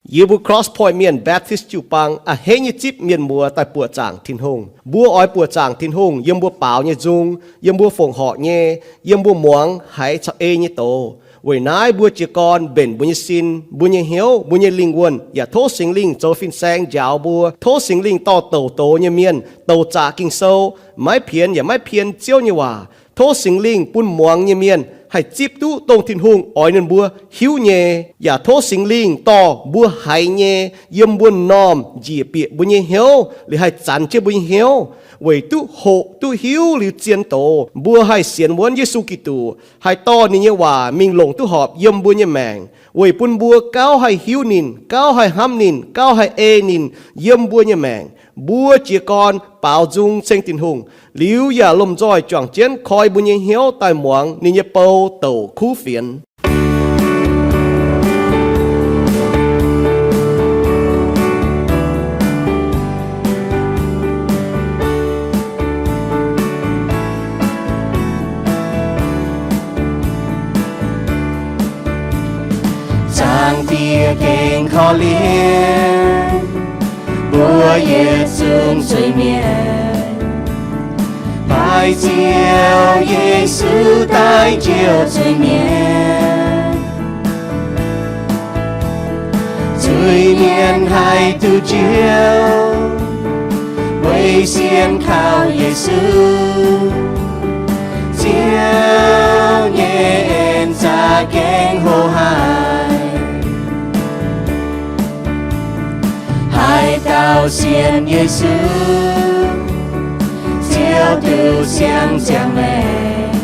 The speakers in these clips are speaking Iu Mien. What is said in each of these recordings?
Yie mbuo Cross Point Mienh Baptist jiu-baang a'hneiv nyei zipv mienh muoz daaih buoqc zaangc Tin-Hungh. Mbuo oix buoqc zaangc Tin-Hungh yiem mbuo baaux nyei nzung, yiem mbuo fongc horc nyei, yiem mbuo muangx haiz caux ei nyei doz. Weic naaiv mbuo jiez gorn mbenc mbuo nyei sin, mbuo nyei hnyouv, mbuo nyei lingh wuonh, yaac tov Singx Lingh zoux fin-saeng njaaux mbuo. Tov Singx Lingh dorh douc doz nyei mienh, douc zaqc Ging-Sou, maiv pienx yaac maiv pien Ziouv nyei waac. Tov Singx Lingh bun muangx nyei mienh haih zipv duqv dongh Tin-Hungh oix ninh mbuo hiuv nyei. Yaac tov Singx Lingh dorh mbuo haiz nyei yiem mbuo m'normh njiec bieqc mbuo nyei hnyouv, liuz haih zanx jienv mbuo nyei hnyouv, weic duqv hoqc duqv hiuv liuz zien doz, mbuo haih sienx wuonv Yesu Giduc, haih dorh ninh nyei waac mingh longc duqv horpc yiem mbuo nyei maengc, weic bun mbuo gauh haih hiuv ninh, gauh haih hnamv ninh, gauh haih ei ninh yiem mbuo nyei maengc. Mbuo jiez gorn baaux nzung ceng Tin-Hungh, liuz yaac lomh nzoih juangc jienv koi mbuo nyei hnyouv daaih muangx ninh nyei bou douc kuv fienx. Zaangc Diex gengh korv-lienh mbuo yietc zungv zuiz-mienh. Baaiv Ziouv Yesu daaih njoux zuiz-mienh. Zuiz-mienh haih duqv njoux, weic sienx kaux Yesu, Ziouv nyei en za'gengh hoqc haic. Haaix dauh sienx Yesu, Ziouv duqv siang ziangh maengc.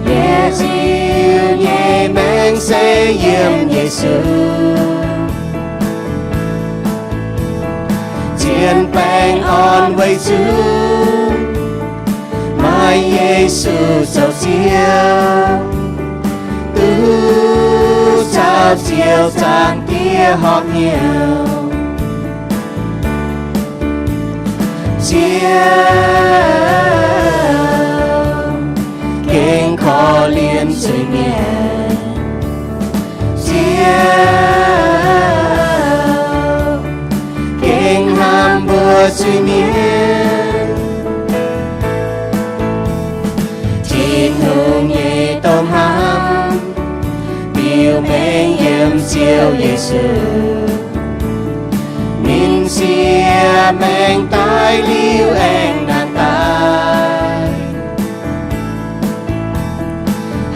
Yietc liuz nyei maengc se yiem Yesu. Zien baengh orn weic zuqc maaih Yesu zoux Ziouv, duqv caux Ziouv Zaangc Diex horpc hnyouv. Ziouv gengh korv-lienh zuiz-mienh. Ziouv gengh hnamv mbuo zuiz-mienh. Tin-Hungh nyei domh hnamv biux mengh yiem Ziouv Yesu. Ninh siev maengc daaih liuz aengx nangh daaih.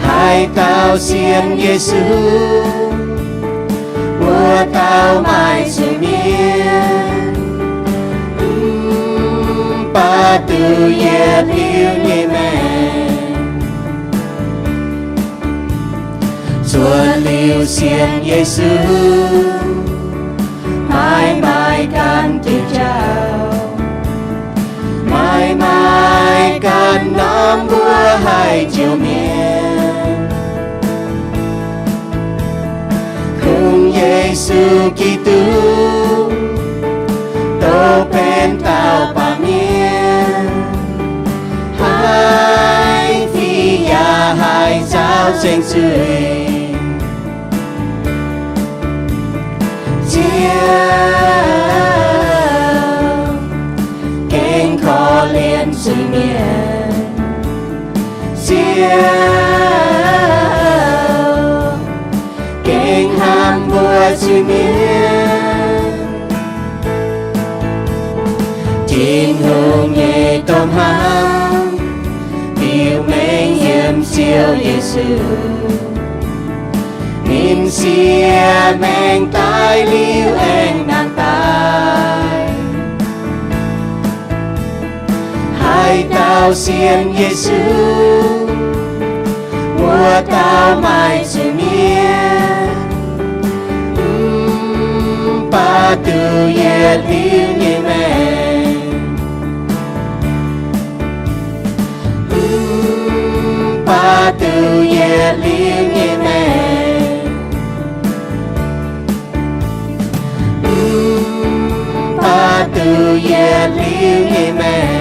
Haaix dauh sienx Yesu, wuov dauh maaih zuiz-mienh, mv baac duqv yietc liuz nyei maengc. Zuotc liuz sienx Yesu, maiv maaih ganh diuc jauv, maiv maaih ganh norm mbuo haih njoux mienh. Kungx Yesu Giduc, dongh benx dauh baamh mienh, haih fih yaac haih nzaaux zengc zuiz. Ziouv gengh korv-lienh zuiz-mienh. Ziouv gengh hnamv mbuo zuiz-mienh. Tin-Hungh nyei domh hnamv biux mengh yiem Ziouv Yesu. Ninh siev maengc daaih liuz aengx nangh daaih. Haaix dauh sienx Yesu, wuov dauh maaih zuiz-mienh, mv baac duqv yietc liuz nyei maengc. Mv baac duqv yietc liuz nyei maengc. Mv baac duqv yietc liuz nyei maengc.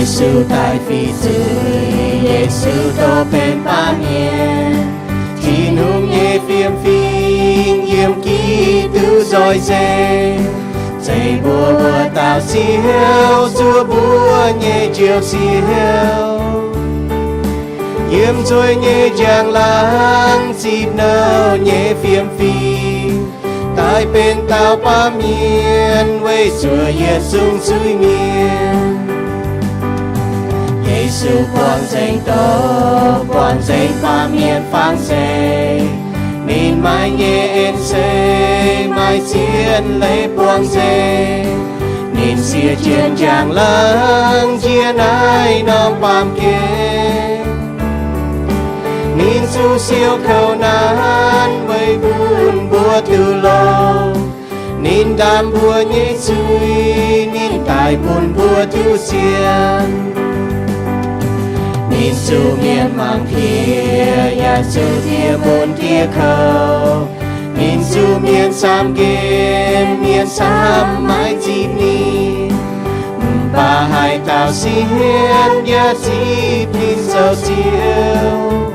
Yesu daaih fiqv zuiz, Yesu dorh benx baamh mienh. Tin-Hungh nyei fiem fim yiem Giduc nzoih nzengc, zeiz mbuo wuov dauh Ziouv, zuov mbuo nyei Njoux Ziouv. Yiem nzuih nyei njang-laangc zipv nouh nyei fiem fim, daaih benx dauh baamh mienh weic zuov yietc zungv zuiz-mienh. Yesu buangh nzengc doz, buangh nzengc baamh mienh fangx zeiv. Ninh maaih nyei en-seix, maaih zien leiz buangh nzengc. Ninh siev jienv njang-laangc njiec naaiv norm baamh gen. Ninh zuqc siou kouv naanv weic bun mbuo duqv longx. Ninh ndaam mbuo nyei zuiz, ninh daic bun mbuo duqv sienx. Ninh zuqc mienh mangc piex yaac zuqc diex mun diex kouv. Ninh zuqc mienh camv nqemh, mienh camv maiv zipv ninh. Mv baac haaix dauh sienx yaac zipv ninh zoux Ziouv,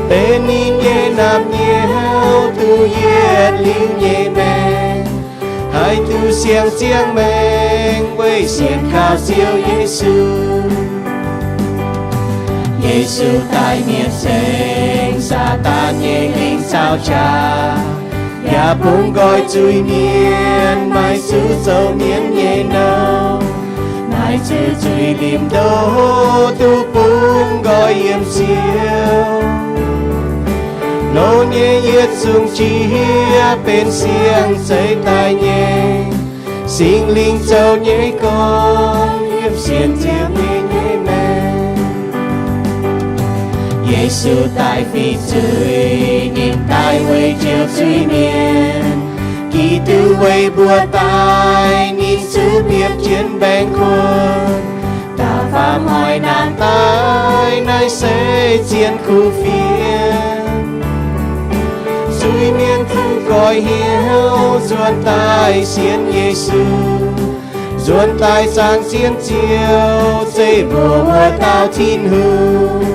benx ninh nyei naamh nyouz, duqv yietc liuz nyei maengc, haih duqv siang-ziangh maengc weic sienx kaux Ziouv Yesu. Yesu daic mietc seng Saadaan nyei lingc caux jaax, yaac bungx nqoi zuiz-mienh maiv zuqc zoux mienh nyei nouh. Maiv zuqc zuiz limh ndo duqv bungx nqoi yiem Ziouv. Nouh nyei yietc zungv jiex benx siang-zeix daaih nyei. Singx Lingh zoux nyei gorngv yiem sienx Ziouv nyei nyei maengc. Yesu daaih fiqv zuiz, ninh daaih weic njoux zuiz-mienh. Giduc weic mbuo daaih, ninh zuqc biopv jienv mbaengx-kuotv, da'faam hnoi nangh daaih, naaiv se zien kuv fienx. Zuiz-mienh duqv goiv hnyouv nzuonx daaih sienx Yesu, nzuonx daaih zaangc sienx Ziouv, zeiv mbuox wuov dauh Tin-Hungh.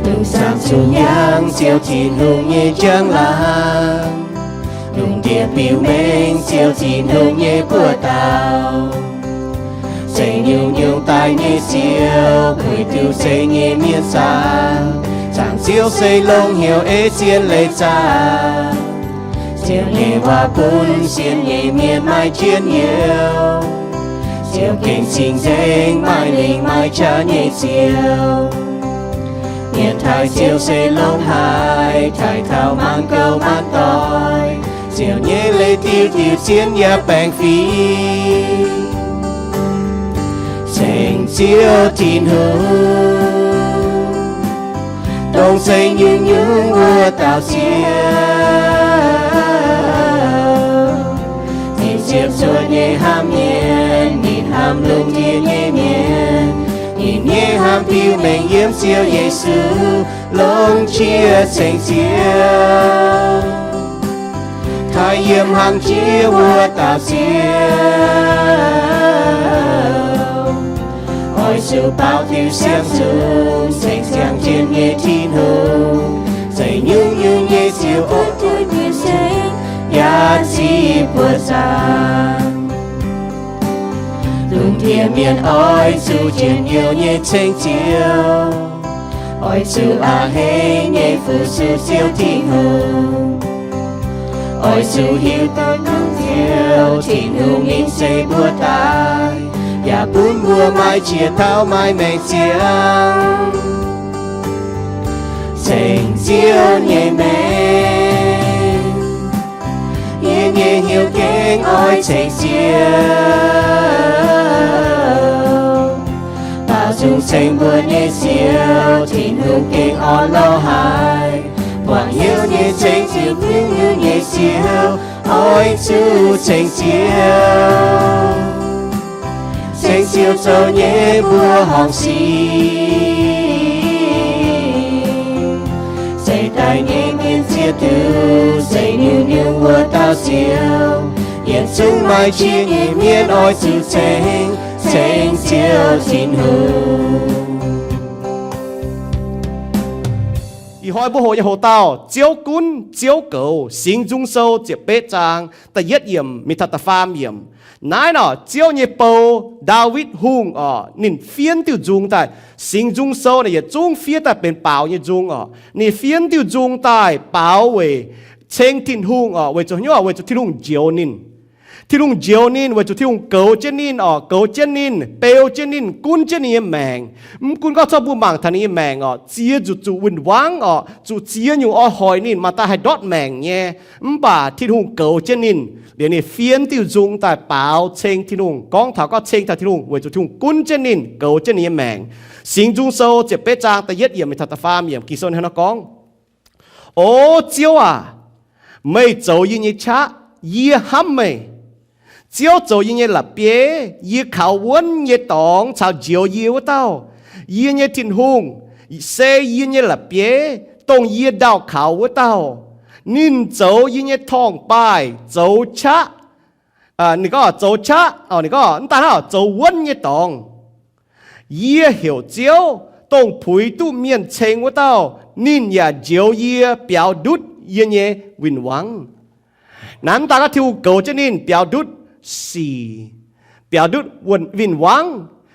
Lungh zaangc zuqc hiuv duqv Ziouv Tin-Hungh nyei njang-laangc. Lungh ndiev biux mengh Ziouv Tin-Hungh nyei buoz-ndau. Zengc nyungc-nyungc daaih nyei Ziouv, puix duqv zengc nyei mienh saah? Zaangc Ziouv se longx hnyouv ei zien leiz zaah. Ziouv nyei waac bun sienx nyei mienh maaih njien-youh. Ziouv gengh cing-nzengc, maaih lingc maaih qaqv nyei Ziouv. Mienh taaih Ziouv se longx haic, taaih taux maanc gouv maanc doic. Ziouv nyei leiz diuh diuh zien yaac baengc fingx. Ceng Ziouv Tin-Hungh, dongh zengc nyungc-nyungc wuov dauh Ziouv. Ninh ziepc zuoqv nyei hnamv mienh, ninh hnamv lungh ndiev nyei mienh. Ninh nyei hnamv biux mengh yiem Ziouv Yesu, longx qiex ceng Ziouv. Taaih yiem hlang jiex wuov dauh Ziouv. Oix zuqc baaux diuh siang-zungh, ceng ziangh jienv nyei Tin-Hungh. Zengc nyungc-nyungc nyei Ziouv, oix zuqc diuh siang yaac zipv buoz zaangc. Lungh ndiev mienh oix zuqc njien-youh nyei ceng Ziouv. Oix zuqc a'hneiv nyei fu-sux Ziouv Tin-Hungh. Oix zuqc hiuv duqv gorngv Ziouv Tin-Hungh ninh se mbuo daaih, yaac bun mbuo maaih qiex taux maaih maengc ziangh. Ceng Ziouv nyei maengc. Yie nyei hnyouv gengh oix ceng Ziouv. Baaux nzung ceng mbuo nyei Ziouv, Tin-Hungh gengh orn lorh haic. Buangh hnyouv nyei ceng Ziouv, Tin-Hungh nyei Ziouv, oix zuqc ceng Ziouv, ceng Ziouv zoux nyei mbuoqc horngc sin. Seix daaih nyei mienh ziex diuc, se nyungc-nyungc wuov dauh Ziouv. Yietc zungv maaih qiex nyei mienh oix zuqc ceng, ceng Ziouv Tin-Hungh. Ih hnoi mbuo hoqc nyei hoc dauh Ziouv gunv Ziouv goux, Singx Nzung Sou ziepc betv zaang da'yietv yiemc mingh taux da'faam yiemc. Naaiv nor Ziouv nyei bou, Ndaawitv Hungh oc, ninh fiev diuh nzung daaih. Singx Nzung Sou naaic yietc zungv fiev daaih benx baaux nyei nzung oc. Ninh fiev diuh nzung daaih baaux weic ceng Tin-Hungh oc, weic zuqc hnyouv, weic zuqc Tin-Hungh njoux ninh. Tin-Hungh njoux ninh weic zuqc Tin-Hungh goux jienv ninh oc, goux jienv ninh, beu jienv ninh, gunv jienv ninh nyei maengc. Mv gunv gorngv corc mbuo mangc taux ninh nyei maengc oc, ziex nzunc zuqc win-wangv oc, zuqc ziex nyungc oix hoic ninh, maaih daaih haih ndortv maengc nyei. Mv baac Tin-Hungh goux jienv ninh, liuz ninh fiev diuh nzung daaih baaux ceng Tin-Hungh, gorngv taux gorngv ceng taux Tin-Hungh weic zuqc Tin-Hungh gunv jienv ninh, goux jienv ninh nyei maengc. Singx Nzung Sou ziepc betv zaang da'yietv yiemc mingh taux da'faam yiemc, Ging-Sou hnangv nor gorngv, O Ziouv aac, meih zoux yie nyei qaqv, yie hnamv meih. Ziouv zoux yie nyei la'bieiv, yie kaux wuonv nyei dorngx caux njoux yie wuov dauh. Yie nyei Tin-Hungh se yie nyei la'bieiv, dongh yie ndaauh kaux wuov dauh. Ninh zoux yie nyei torngv-baaih zoux qaqv. Ninh gorngv zoux qaqv, ninh gorngv mv daaih hnangv zoux wuonv nyei dorngx. Yie heuc Ziouv, dongh puix duqv mienh ceng wuov dauh. Ninh yaac njoux yie, biaux ndutv yie nyei win-wangv. Naaiv mv daaih gorngv Tin-Hungh goux jienv ninh biaux ndutv sic, biaux ndutv win-wangv.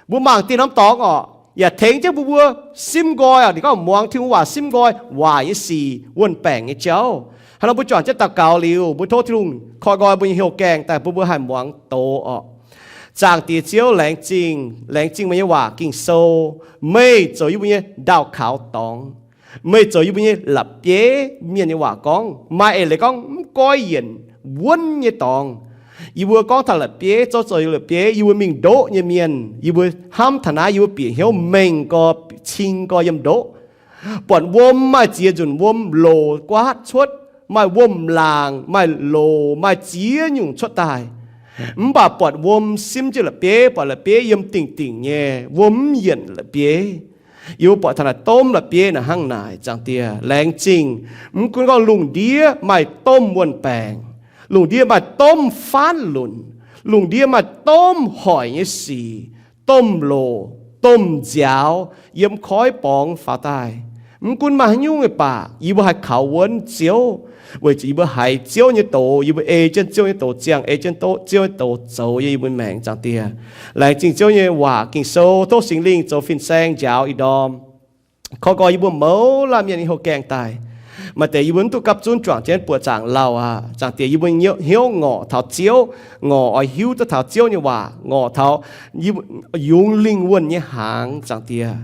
Mbuo mangc dieh norm dorngx oc, yaac tengx jienv mbuo mbuo simv nqoi oc. Ninh gorngv muangx Tin-Hungh waac simv nqoi, waaic nyei sic, wuon-baengc nyei jauv. Hnangv nor mbuo juangc jienv daux gaux liuz, mbuo tov Tin-Hungh koi nqoi mbuo nyei hnyouv gaengh daaih bun mbuo haih muangx doz oc. Zaangc Diex Ziouv, laengz zingh, laengz zingh meih nyei waac Ging-Sou. Meih zoux yie mbuo nyei ndaauh kaux dorngx. Meih zoux yie mbuo nyei la'bieiv. Mienh nyei waac gorngv, maaih eix leiz gorngv mv goiv yienc, wuonv nyei dorngx. Yie mbuo gorngv taux la'bieiv, zoux zoux yie la'bieiv, yie mbuo mingh ndoqv nyei mienh. Yie mbuo hnamv taux naaiv, yie mbuo bieqc hnyouv mengh gorx, cing gorx yiem ndoqv. Buatc wuom maaih ziex nzunc wuom loc guaatv cuotv, maaih wuom-laangc, maaih loc, maaih ziex nyungc cuotv daaih. Mv baac buatc wuom simv jienv la'bieiv, buatc la'bieiv yiem dingc dingc nyei, wuom mv yienc la'bieiv. Yie mbuo buatc taux naaic domh la'bieiv naaic hnangv naaic, Zaangc Diex, laengz zingh. Mv gunv gorngv lungh ndiev maaih domh wuon-baengc, lungh ndiev maaih domh faanv lunc, lungh ndiev maaih domh hoic nyei sic, domh loc, domh nziaaux yiem koiv borngz faaux daaih. Mv gunv maaih haaix nyungc nyei baac yie mbuo haih kaux wuonv Ziouv, weic zuqc yie mbuo haiz Ziouv nyei doz, yie mbuo ei jienv Ziouv nyei doz ziangh, ei jienv Ziouv nyei doz zoux yiem yie mbuo maengc, Zaangc Diex. Laengz zingh Ziouv nyei waac Ging-Sou, tov Singx Lingh zoux fin-saeng njaaux ih ndorm, koi nqoi yie mbuo mouz laanh mienh nyei hnyouv gaengh daaih. Maaih deix yie mbuo mv duqv gapv zunv juangc jienv buoqc zaangc lauh aqv. Zaangc Diex, yie mbuo nyei hnyouv ngorc taux Ziouv, ngorc oix hiuv duqv taux Ziouv nyei waac, ngorc taux yungz lingh wuonh nyei hnaangx, Zaangc Diex.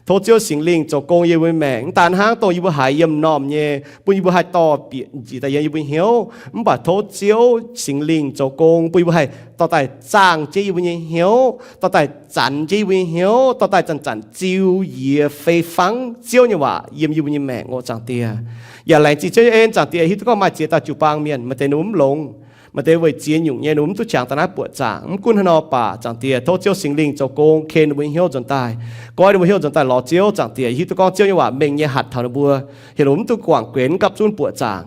Tov Ziouv Singx Lingh zoux gong yiem yie mbuo maengc, mv daan hnangv dongh yie mbuo haiz yiem m'normh nyei, bun yie mbuo haih dorh bieqc njiec daaih yiem yie mbuo hnyouv. Mv baac tov Ziouv Singx Lingh zoux gong, bun yie mbuo haih dorh daaih zaangh jienv yie mbuo nyei hnyouv, dorh daaih zanc jienv yie mbuo nyei hnyouv, dorh daaih zanc-zanc ziux yie fei fangv Ziouv nyei waac yiem yie mbuo nyei maengc oc, Zaangc Diex. Yaac laengz zingh Ziouv nyei en, Zaangc Diex, hiuv duqv gorngv maaih ziex dauh jiu-baang mienh, maaih deix ninh mbuo mv longx, maaih deix weic ziex nyungc nyei ninh mbuo mv duqv qangx daaih naaiv buoqc zaangc. Mv gunv haaix nor baac, Zaangc Diex, tov Ziouv Singx Lingh zoux gong ken ninh mbuo nyei hnyouv nzuonx daaih, goiv ninh mbuo hnyouv nzuonx daaih lorz Ziouv, Zaangc Diex. Hiuv duqv gorngv Ziouv nyei waac mengh nyei hatc taux ninh mbuo, heuc ninh mbuo mv duqv guangc guenx mv gapv zunv buoqc zaangc.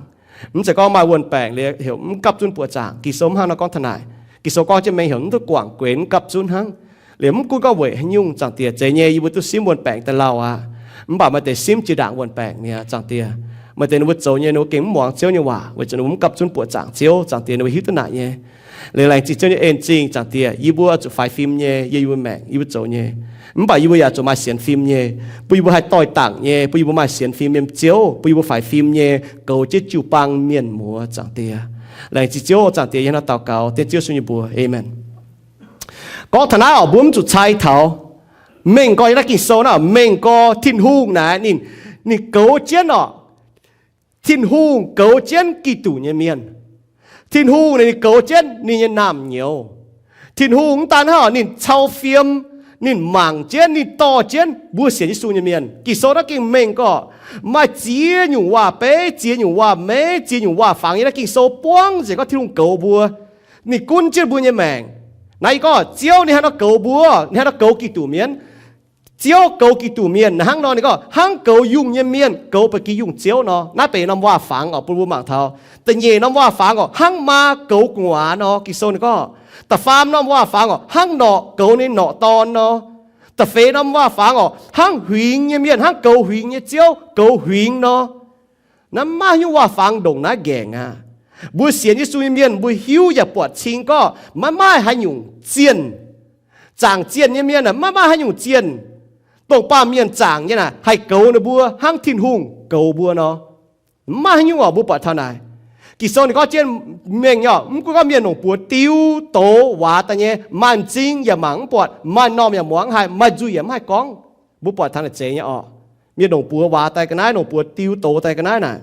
Mv zeiz gorngv maaih wuon-baengc liuz heuc mv gapv zunv buoqc zaangc. Ging-Sou mv hnangv nor gorngv taux naaic. Ging-Sou gorngv jienv mengh heuc mv duqv guangc guenx mv gapv zunv hnangv. Liuz mv gunv gorngv weic haaix nyungc, Zaangc Diex, zeiz nyei yie mbuo duqv simv wuon-baengc daaih lauh aqv. Mv baac maaih deix simv jiex ndaangc wuon-baengc mi'aqv, Zaangc Diex. Maaih deix ninh mbuo zoux nyei ninh mbuo gengh mv muangx Ziouv nyei waac weic zuqc ninh mbuo mv gapv zunv buoqc zaangc Ziouv, Zaangc Diex, ninh mbuo hiuv duqv naaic nyei. Liuz laengz zingh Ziouv nyei en zingh, Zaangc Diex, yie mbuo zuqc faix fim nyei yiem yie mbuo maengc yie mbuo zoux nyei. Mv baac yie mbuo yaac zuqc maaih sienx fim nyei, bun yie mbuo haih doix-dangc nyei, bun yie mbuo maaih sienx fim yiem Ziouv, bun yie mbuo faix fim nyei goux jienv jiu-baang mienh muoz, Zaangc Diex. Laengz zingh Ziouv, Zaangc Diex, yie hnangv naaiv daux gaux dengv Ziouv Yesu nyei mbuox, aamen. Gorngv taux naaiv oc, mbuo mv zuqc cai taux. Mengh gorx yiem naaiv Ging-Sou naaiv, mengh gorx Tin-Hungh naaic ninh, ninh goux jienv oc. Tin-Hungh goux jienv Giduc nyei mienh. Tin-Hungh ninh goux jienv ninh nyei naamh nyouz. Tin-Hungh mv daan hnangv oc, ninh cau fiem, Ninh mangc jienv, ninh dorh jienv mbuo sienx Yesu nyei mienh. Ging-Sou naaiv gengh mengh gorqv, maaih ziex nyungc waac-beiv, ziex nyungc waac-meiv, ziex nyungc waac-fangx yiem naaiv Ging-Sou buangv nzengc gorngv Tin-Hungh goux mbuo. Ninh gunv jienv mbuo nyei maengc. Naaiv yie gorngv Ziouv ninh hnangv nor goux mbuo, ninh hnangv nor goux Giduc mienh. Ziouv goux Giduc mienh naaiv hnangv nor, ninh gorngv hnangv goux yungh nyei mienh goux ba'gi yungh ziouv nor. Naaiv benx norm waac-fangx oc, bun mbuo mangc taux. Da'nyeic norm waac-fangx oc, hnangv maa goux gu'nguaaz nor. Ging-Sou ninh gorngv, da'faam norm waac-fangx oc, hnangv norqc goux ninh norqc dorn nor. Da'feix norm waac-fangx oc, hnangv huingx nyei mienh, hnangv goux huingx nyei ziouv goux huingx nor. Naaiv maiv maaih haaix nyungc waac-fangx ndongc naaiv nqaengc aqv. Mbuo sienx Yesu nyei mienh mbuo hiuv yaac buatc cing gorngv maiv maaih haaix nyungc zienh, zaangc zienh nyei mienh aah, maiv maaih haaix nyungc zienh, dongh baamh mienh zaangc nyei naaic, haih goux ninh mbuo hnangv Tin-Hungh goux mbuo nor. Maiv maaih haaix nyungc oc, mbuo buatc taux naaic. Ging-Sou ninh gorngv jienv mengh nyei, mv gunv gorngv mienh longc buoz diu, doz, waaz daaih nyei, maaih m'zing yaac mangc mv buatc, maaih m'normh yaac muangx mv haih, maaih nzuih yaac mv haih gorngv. Mbuo buatc taux naaic zeiz nyei oc. Mienh longc buoz waaz daaih ga'naaiv, longc buoz diu doz daaih ga'naaiv naaic.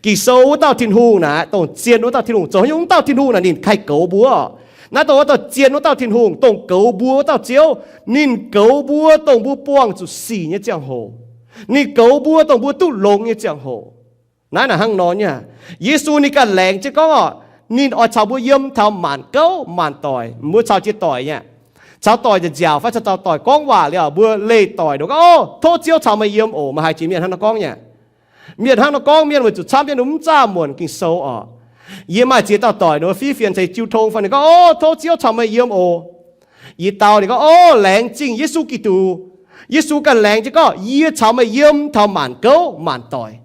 Ging-Sou wuov dauh Tin-Hungh naaic, dongh zienh wuov dauh Tin-Hungh, zoux haaix nyungc wuov dauh Tin-Hungh naaic ninh haih goux mbuo. Naaiv dongh wuov dauh zienh wuov dauh Tin-Hungh, dongh goux mbuo wuov dauh Ziouv. Ninh goux mbuo dongh mbuo buangh zuqc sic nyei ziangh hoc. Ninh goux mbuo dongh mbuo duqv longx nyei ziangh hoc. Naaiv naaic hnangv nor nyei. Yesu ninh ganh laengz jienv gorngv oc, ninh oix caux mbuo yiem taux maanc gouv maanc doic, mbuo caux jienv doic nyei. Caux doic nziaauc fai caux doic gorngv waac liuz, mbuo leih doic nor gorngv, Ov, tov Ziouv caux meih yiem oc. Meih haiz jiex mienh hnangv nor gorngv nyei. Mienh hnangv nor gorngv mienh weic zuqc camv jienv mv zaah muonc Ging-Sou oc. Yie maaih ziex dauh doic nor fiev fienx ceix jiu tong fai ninh gorngv, Ov, tov Ziouv caux meih yiem oc. Yie dau ninh gorngv, Ov, laengz zingh Yesu Giduc. Yesu ganh laengz jienv gorngv, Yie caux meih yiem taux maanc gouv maanc doic.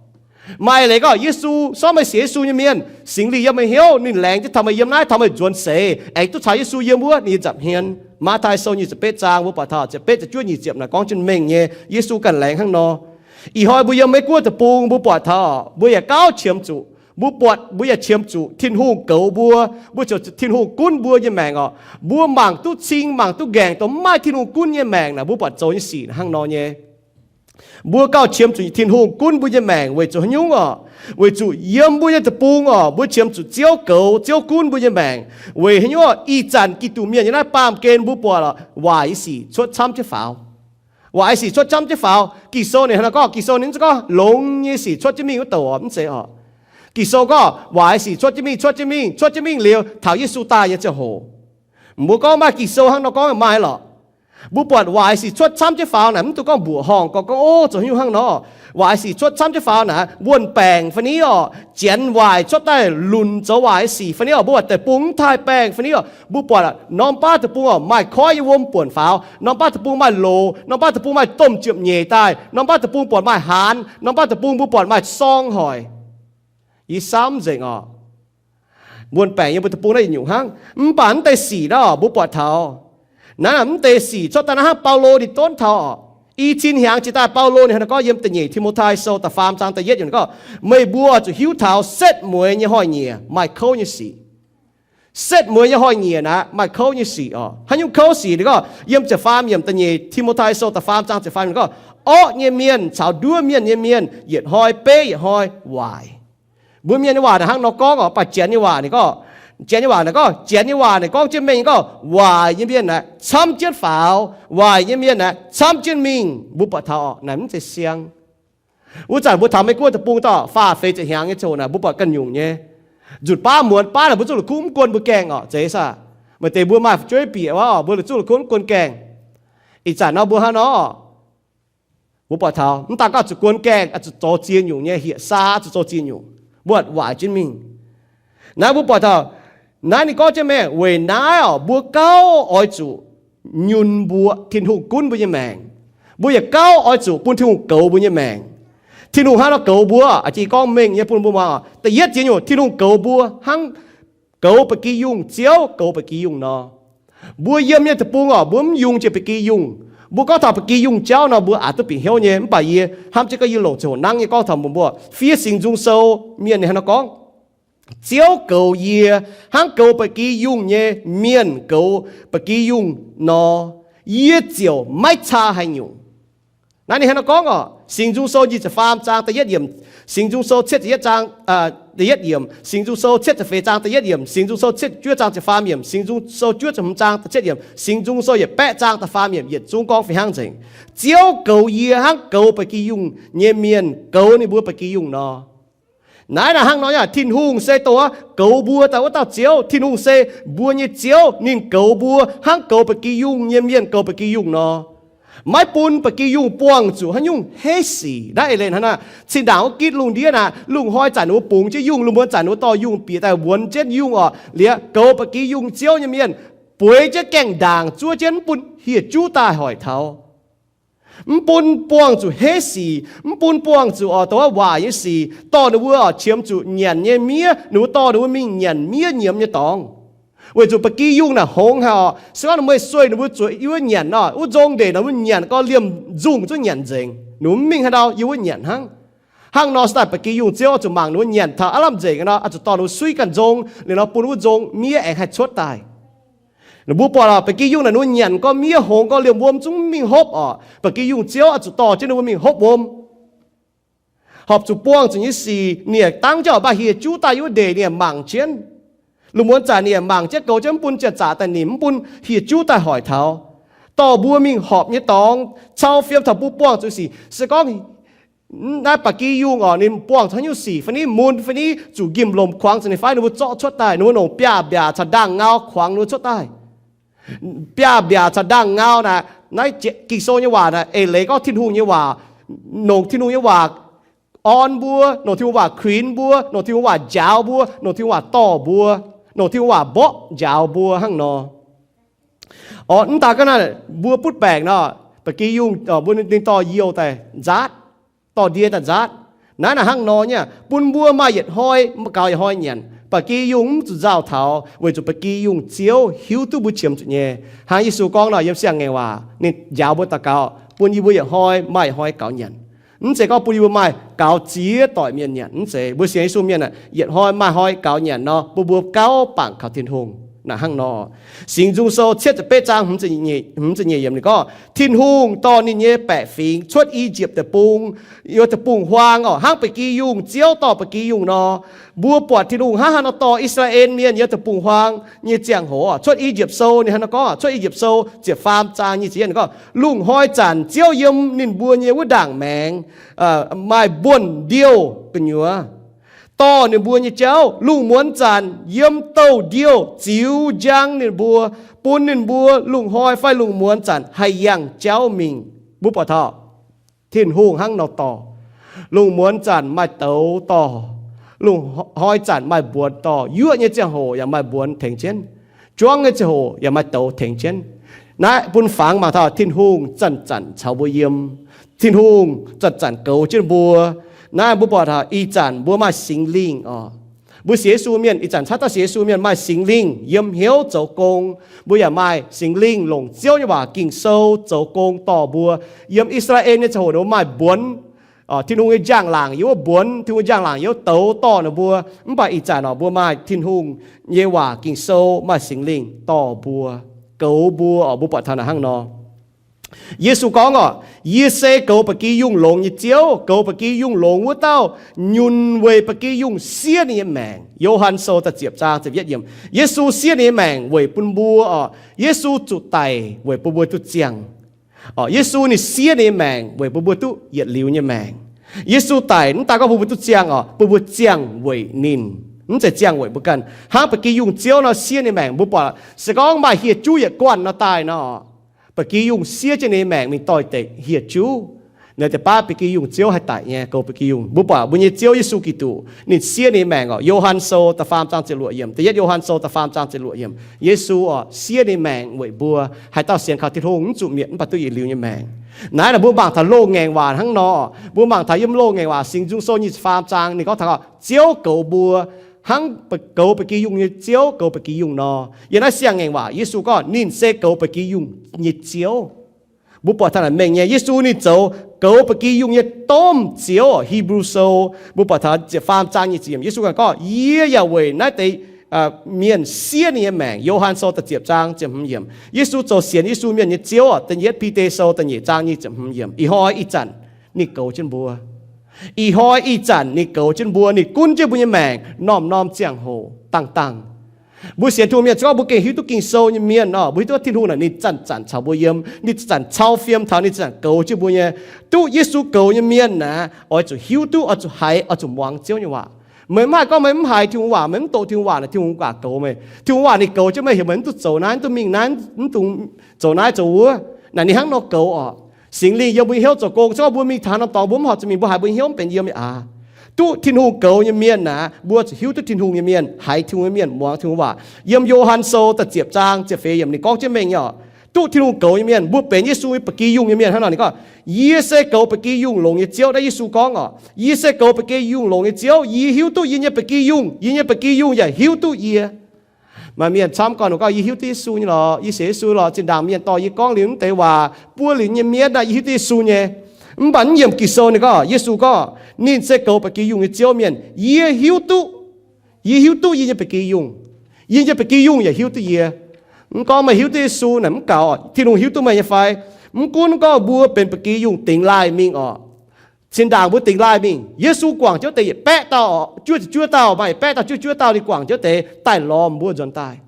Maaih leiz gorngv Yesu, sortv meih sienx Yesu nyei mienh, Singx Lingh yiem meih hnyouv, ninh laengz jienv taux meih yiem naaiv, taux meih nzuonx seix, aengx duqv caux Yesu yiem wuov ninh nyei nza'hmien. Matv^taai Sou nyic ziepc betv zaang mbuo buatc taux ziepc betv ziepc juov nyic ziepc naaic gorngv jienv mengh nyei, Yesu ganh laengz hnangv nor. Ih hnoi mbuo yiem Meiv Guoqv deic-bung mbuo buatc taux, mbuo yaac gauh qiemx zuqc, mbuo buatc, mbuo yaac qiemx zuqc Tin-Hungh goux mbuo, mbuo qiemx zuqc Tin-Hungh gunv mbuo nyei maengc oc. Mbuo mangc duqv cing, mangc duqv nqaengc dongh mv maaih Tin-Hungh gunv nyei maengc naaic, mbuo buatc zoux nyei sic hnangv nor nyei. Mbuo gauh qiemx zuqc Tin-Hungh gunv mbuo nyei maengc weic zuqc haaix nyungc oc? Weic zuqc yiem mbuo nyei deic-bung oc, mbuo qiemx zuqc Ziouv goux, Ziouv gunv mbuo nyei maengc. Weic haaix nyungc oc? Ih zanc Giduc mienh nyei naaiv baamh gen mbuo buatc oc, waaic nyei sic cuotv camv jienv faaux. Waaic nyei sic cuotv camv jienv faaux. Ging-Sou ninh hnangv naaiv gorngv, Ging-Sou ninh mv zeiz gorngv longx nyei sic cuotv jienv mingh wuov douc oc, mv zeiz oc. Ging-Sou gorngv waaic nyei sic cuotv jienv mingh, cuotv jienv mingh, cuotv jienv mingh liuz taux Yesu daaih nyei ziangh hoc. Mbuo gorngv maaih Ging-Sou hnangv nor gorngv maaih lorqc. Mbuo buatc waaic nyei sic cuotv camv jienv faaux naaic, mv dungx gorngv mbuoqc horngh, gorngv, gorngv, Ov, zoux haaix nyungc hnangv nor. Waaic nyei sic cuotv camv jienv faaux naaic, wuonh baengc fai ni oc, janx waaic cuotv daaih lunc zoux waaic nyei sic fai ni oc. Mbuo buatc deic-bung mv taaih baengh fai ni oc. Mbuo buatc norm baav deic-bung oc, maaih koiv nyei wuom buonc faaux. Norm baav deic-bung maaih loz. Norm baav deic-bung maaih domh ziepc nyeic daaih. Norm baav deic-bung buatc maaih haanz. Norm baav deic-bung mbuo buatc maaih sorng hoic. Yie samv nzengc oc. Wuonh baengc yiem mbuo deic-bung naaiv yietc nyungc hnangv. Mv baac mv deix sic naaiv oc, mbuo buatc taux naaiv, mv deix sic cuotv daaih naaiv hnangv Baulo ninh donv taux oc. I cin hnyangx jiex daaih Baulo ninh hnangv naaiv gorngv yiem da'nyeic Ti^mo^tai Sou da'faam zaang da'yietv yiemc gorngv, Meih mbuo zuqc hiuv taux setv mueiz nyei hnoi-nyieqc maaih kouv nyei sic. Setv mueiz nyei hnoi-nyieqc naaiv maaih kouv nyei sic oc. Haaix nyungc kouv sic? Ninh gorngv yiem ziepc faam yiemc, da'nyeic Ti^mo^tai Sou da'faam zaang ziepc faam yiemc gorngv, Orqv nyei mienh caux nduov mienh nyei mienh yietc hnoi beiv yietc hnoi waaic. Mbuo mienh nyei waac naaic hnangv nor gorngv oc, mv baac janx nyei waac ninh gorngv, janx nyei waac naaic gorngv, janx nyei waac naaic gorngv jienv mengh gorngv, waaic nyei mienh naaic camv jienv faaux, waaic nyei mienh naaic camv jienv mingh. Mbuo buatc taux oc, naaic mv zeiz siang. Wuov zanc mbuo taux Meiv Guoqv deic-bung dauh faah feix ziepc hnyangx nyei ziangh hoc naaic, mbuo buatc ganh nyungc nyei. Nzutc baav muonz baav naaic mbuo zungv la'kuqv mv guon mbuo gaengh oc, zeiz saah? Maaih deix mbuo maaih fu'jueiv bieqc wuov oc, mbuo la'kuqv zungv la'kuqv mv guon gaengh. Ih zanc nor mbuo hnangv nor, mbuo buatc taux mv daan gorngv zuqc guon gaengh, zuqc zoux ziex nyungc nyei, hieqc saa zuqc zoux ziex nyungc, mbuo waaic jienv mingh. Naaiv mbuo buatc taux naaiv ninh gorngv jienv mengh, weic naaiv oc, mbuo gauh oix zuqc nyunc mbuoqc Tin-Hungh gunv mbuo nyei maengc. Mbuo yaac gauh oix zuqc bun Tin-Hungh goux mbuo nyei maengc. Tin-Hungh hnangv nor goux mbuo, a'jang gorngv mengh nyei bun mbuo muangx oc. Da'yietv jiex nyungc, Tin-Hungh goux mbuo hnangv goux ba'gi yungh ziouv goux ba'gi yungh nor. Mbuo yiem nyei deic-bung oc, mbuo mv yungz jiex ba'gi yungh. Mbuo gorngv taux ba'gi yungh jauv nor, mbuo aqc duqv bieqc hnyouv nyei. Mv baac yie hnamv jienv gorngv yie longc ziangh hoc nangv nyei gorngv taux mbuo, mbuo fiev Singx Nzung Sou mienh ninh hnangv nor gorngv, Ziouv goux yie hnangv goux ba'gi yungh nyei mienh goux ba'gi yungh nor, yie ziouc maiv caa haaix nyungc. Naaiv ninh hnangv nor gorngv oc, Singx Nzung Sou nyic ziepc faam zaang da'yietv yiemc, Singx Nzung Sou cietv ziepc yietv zaang, da'yietv yiemc, Singx Nzung Sou cietv ziepc feix zaang da'yietv yiemc, Singx Nzung Sou cietv ziepc juov zaang ziepc faam yiemc, Singx Nzung Sou juov ziepc hmz zaang da'cietv yiemc, Singx Nzung Sou yietc baeqv zaang da'faam yiemc, yietc zungv gorngv fih hnangv nzengc. Ziouv goux yie hnangv goux ba'gi yungh nyei mienh goux ninh mbuo ba'gi yungh nor. Naaiv naaic hnangv nor nyei, Tin-Hungh se dongh goux mbuo daaih wuov dauh Ziouv. Tin-Hungh se mbuo nyei Ziouv. Ninh goux mbuo hnangv goux ba'gi yungh nyei mienh goux ba'gi yungh nor. Maiv bun ba'gi yungh buangh zuqc haaix nyungc heiv sic. Naaiv eix leiz hnangv naaic, zinh ndaangc wuov gitv lungh ndiev naaic, lungh hnoi zanc ninh mbuo bungx jienv yungh, lungh muonz zanc ninh mbuo dorh yungh bieqc daaih wuonx jienv yungh orqc. Liuz goux ba'gi yungh Ziouv nyei mienh bueix jienv gaengh ndaangc zuov jienv mv bun hieh juv daaih hoic taux. Mv bun buangh zuqc heiv sic, mv bun buangh zuqc oix dongh waac nyei sic, dorh ninh mbuo oix qiemx zuqc nyanc nyei miev, ninh mbuo dorh ninh mbuo mingh nyanc miev nyiemz nyei dorngx. Weic zuqc ba'gi yungh naaic hngongx haic oc. Se gorngv ninh mbuo sueih ninh mbuo zuqc yiem wuov nyanc nor, wuov nzong ndeic nor, ninh mbuo nyanc gorngv liemh nzungh zuqc nyanc nzengc. Ninh mbuo mv mingh haaix ndau, yiem wuov nyanc hnangv. Hnangv nor se daaih ba'gi yungh Ziouv oix zuqc mangc ninh mbuo nyanc taux aav lamh nzengc nor, oix zuqc dorh ninh mbuo suiv ganh nzong, liuz nor bun wuov nzong miev aengx haih cuotv daaih. Mbuo buatc oc, ba'gi yungh naaic ninh mbuo nyanc gorngv miev hngongx gorngv liemh wuom zungv mv mingh hopv oc. Ba'gi yungh Ziouv oix zuqc dorh jienv ninh mbuo mingh hopv wuom. Horpc zuqc buangh zuqc nyei sic, ninh yaac dangv jienv oix maaih hieh juv daaih yiem wuov ndeic, ninh yaac mangc jienv. Lungh muonz zanc ninh yaac mangc jienv goux jienv mv bun janx-zaqc daaih nimc, mv bun hieh juv daaih hoic taux. Dorh mbuo mingh horpc nyei dorngx cau fiem taux mbuo buangh zuqc sic. Se gorngv naaiv ba'gi yungh oc, ninh buangh taux haaix nyungc sic fai niv, mun fai niv, zuqc njimv-lomc kuangx zuqc ninh fai, ninh mbuo zorqv cuotv daaih. Ninh mbuo nongc biaav-mbiaac caux ndaangh-ngau kuangx ninh mbuo cuotv daaih. Biaav-mbiaac caux ndaangh-ngau naaic, naaiv Ging-Sou nyei waac naaic eix leiz gorngv Tin-Hungh nyei waac, nongc Tin-Hungh nyei waac orn mbuo, nongc Tin-Hungh waac kuinx mbuo, nongc Tin-Hungh waac njaaux mbuo, nongc Tin-Hungh waac dorh mbuo, nongc Tin-Hungh waac mborqv njaaux mbuo hnangv nor. Orqc, mv daaih ga'naaiv mbuo butv baengc nor, ba'gi yungh mbuo ninh dorh youh daaih nzaatv, dorh ndie daaih nzaatv. Naaiv naaic hnangv nor nyei, bun mbuo maaih yietc hnoi gaux yietc hnoi nyanc. Ba'gi yungh mv zuqc nzauh taux, weic zuqc ba'gi yungh Ziouv hiuv duqv mbuo qiemx zuqc nyei. Hnangv Yesu gorngv nor, yiem Siang-Ngaengc Waac ninh njaaux mbuo daux gaux, bun yie mbuo yietc hnoi maaih yietc hnoi gaux nyanc. Mv zeiz gorngv bun yie mbuo maaih gaux ziex doic mienh nyanc. Mv zeiz. Mbuo sienx Yesu mienh aeqv, yietc hnoi maaih hnoi gaux nyanc nor, bun mbuo gauh bangc kaux Tin-Hungh. Naaic hnangv nor, Singx Nzung Sou cietv ziepc betv zaang hmz ziepc nyeic yiemc ninh gorngv, Tin-Hungh dorh ninh nyei baeqc fingx cuotv I^yipv Deic-Bung, yiem deic-bung-huaang orqc, hnangv ba'gi yungh Ziouv dorh ba'gi yungh nor. Mbuo buatc Tin-Hungh hnangv haaix nor dorh I^saa^laa^en Mienh yiem deic-bung-huaang nyei ziangh hoc, cuotv I^yipv Sou ninh hnangv nor gorngv, cuotv I^yipv Sou ziepc faam zaang nyic ziepc yietv ninh gorngv, lungh hnoi zanc Ziouv yiem ninh mbuo nyei wuov ndaangc maengx maaih mbuonx-ndiouh gu'nyuoz dorh ninh mbuo nyei jauv. Lungh muonz zanc yiem douh ndiouh ziux njang ninh mbuo, bun ninh mbuo lungh hnoi fai lungh muonz zanc haih yangh jauv mingh. Mbuo buatc taux Tin-Hungh hnangv nor dorh. Lungh muonz zanc maaih douz dorh. Lungh hnoi zanc maaih mbuonx dorh. Yuoqv nyei ziangh hoc yaac maaih mbuonx tengx jienv. Juangv nyei ziangh hoc yaac maaih douz tengx jienv. Naaiv bun fangx mangc taux Tin-Hungh zanc-zanc caux mbuo yiem. Tin-Hungh zanc-zanc goux jienv mbuo. Naaiv mbuo buatc taux ih zanc mbuo maaih Singx Lingh oc. Mbuo sienx Yesu mienh, ih zanc caaiv dauh sienx Yesu mienh maaih Singx Lingh yiem hnyouv zoux gong. Mbuo yaac maaih Singx Lingh longc Ziouv nyei waac Ging-Sou zoux gong dorh mbuo. Yiem I^saa^laa^en nyei ziangh hoc ninh mbuo maaih mbuonx, Tin-Hungh nyei njang-laangc yiem wuov mbuonx, Tin-Hungh njang-laangc yiem wuov douz dorh ninh mbuo. Mv baac ih zanc oc, mbuo maaih Tin-Hungh nyei waac Ging-Sou, maaih Singx Lingh dorh mbuo, goux mbuo oc. Mbuo buatc taux naaic hnangv nor. Yesu gorngv oc, Yie se goux ba'gi yungh longx nyei Ziouv. Goux ba'gi yungh longx wuov dauh nyunc weic ba'gi yungh siev ninh nyei maengc. Yo^han Sou da'ziepc zaang ziepc yietv yiemc. Yesu siev ninh nyei maengc weic bun mbuo oc. Yesu zuqc daic weic bun mbuo duqv ziangh. Yesu ninh siev ninh nyei maengc weic bun mbuo duqv yietc liuz nyei maengc. Yesu daic mv daan gorngv bun mbuo duqv ziangh oc, bun mbuo ziangh weic ninh, mv zeiz ziangh weic mbuo ganh. Hnangv ba'gi yungh Ziouv nor siev ninh nyei maengc, mbuo buatc se gorngv maaih hieh juv yietc guanh nor daaih nor, ba'gi yungh siev jienv ninh nyei maengc mingh doix-dekc hieh juv. Naaiv deix baav ba'gi yungh Ziouv haih daic nyei, goux ba'gi yungh. Mbuo buatc mbuo nyei Ziouv Yesu Giduc ninh siev ninh nyei maengc oc. Yo^han Sou da'faam zaang ziepc luoqc yiemc, da'yietv Yo^han Sou da'faam zaang ziepc luoqc yiemc, Yesu oc siev ninh nyei maengc weic mbuo. Haaix dauh sienx kaux Tin-Hungh mv zuqc mietc mv baac duqv yietc liuz nyei maengc. Naaiv naaic mbuo mangc taux loz-ngaengc waac hnangv nor. Mbuo mangc taux yiem loz-ngaengc waac Singx Nzung Sou nyic ziepc faam zaang ninh gorngv taux Ziouv goux mbuo hnangv goux ba'gi yungh nyei Ziouv goux ba'gi yungh nor. Yiem naaiv Siang-Ngaengc Waac Yesu gorngv ninh se goux ba'gi yungh nyei Ziouv. Mbuo buatc taux naaic mengh nyei, Yesu ninh zoux goux ba'gi yungh nyei domh Ziouv. He^bru Sou mbuo buatc taux ziepc faam zaang nyic ziepc yiemc, Yesu ganh gorngv, Yie yaac weic naaiv deix mienh siev ninh nyei maengc. Yo^han Sou da'ziepc zaang ziepc hmz yiemc, Yesu zoux sienx Yesu mienh nyei Ziouv. Da'yietv Bide Sou da'nyeic zaang nyic ziepc hmz yiemc. Ih hnoi ih zanc ninh goux jienv mbuo. Ih hnoi ih zanc ninh goux jienv mbuo, ninh gunv jienv mbuo nyei maengc norm-norm ziangh hoc dangh dangh. Mbuo sienx Tin-Hungh mienh se gorngv mbuo gengh hiuv duqv Ging-Sou nyei mienh nor, mbuo hiuv duqv Tin-Hungh naaic ninh zanc-zanc caux mbuo yiem, ninh zanc-zanc cau fiem taux, ninh zanc-zanc goux jienv mbuo nyei. Duqv Yesu goux nyei mienh naaic oix zuqc hiuv duqv, oix zuqc haiz, oix zuqc muangx Ziouv nyei waac. Meih mv haih gorngv meih mv haiz Tin-Hungh waac, meih mv doqc Tin-Hungh waac naaic, Tin-Hungh waac goux meih. Tin-Hungh waac ninh goux jienv meih, heuc meih mv duqv zoux naaiv, mv duqv mingh naaiv, mv duqv zoux naaiv zoux wuov. Naaic ninh hnangv nor goux oc. Singx Lingh yiem mbuo nyei hnyouv zoux gong, se gorngv mbuo mingh taux norm dorngx mbuo mv horpc zuqc mingh, mbuo haiz mbuo nyei hnyouv mv benx yiem nyei aqv. Duqv Tin-Hungh goux nyei mienh naaic, mbuo zuqc hiuv duqv Tin-Hungh nyei mienh, haiz Tin-Hungh nyei mienh, muangx Tin-Hungh waac. Yiem Yo^han Sou da'ziepc zaang ziepc feix yiemc ninh gorngv jienv mengh nyei oc. Duqv Tin-Hungh goux nyei mienh, mbuo benx Yesu nyei ba'gi yungh nyei mienh hnangv nor. Ninh gorngv, Yie se goux ba'gi yungh longx nyei Ziouv. Naaiv Yesu gorngv oc, Yie se goux ba'gi yungh longx nyei Ziouv. Yie hiuv duqv yie nyei ba'gi yungh, yie nyei ba'gi yungh yaac hiuv duqv yie. Maaih mienh camv gorngv, ninh gorngv, Yie hiuv duqv Yesu nyei lorqc, yie sienx Yesu lorqc. Zinh ndaangc mienh dorh yie gorngv liuz mv deix waac, buo liuz nyei mienv naaic, Yie hiuv duqv Yesu nyei. Mv baac mv yiemc Ging-Sou ninh gorngv, Yesu gorngv, Ninh se goux ba'gi yungh nyei Ziouv mienh. Yie hiuv duqv, yie hiuv duqv yie nyei ba'gi yungh, yie nyei ba'gi yungh yaac hiuv duqv yie. Mv gorngv meih hiuv duqv Yesu naaic mv gaux, Tin-Hungh hiuv duqv meih nyei fai? Mv gunv gorngv mbuo benx ba'gi yungh dingx laaih mingh oc. Zinh ndaangc mbuo dingx laaih mingh, Yesu guangc jienv deix yietc baeqv dauh oc, juov ziepc juov dauh, maaih yietc baeqv dauh juov ziepc juov dauh ninh guangc jienv deix daaih lorz mbuo nzuonx daaih.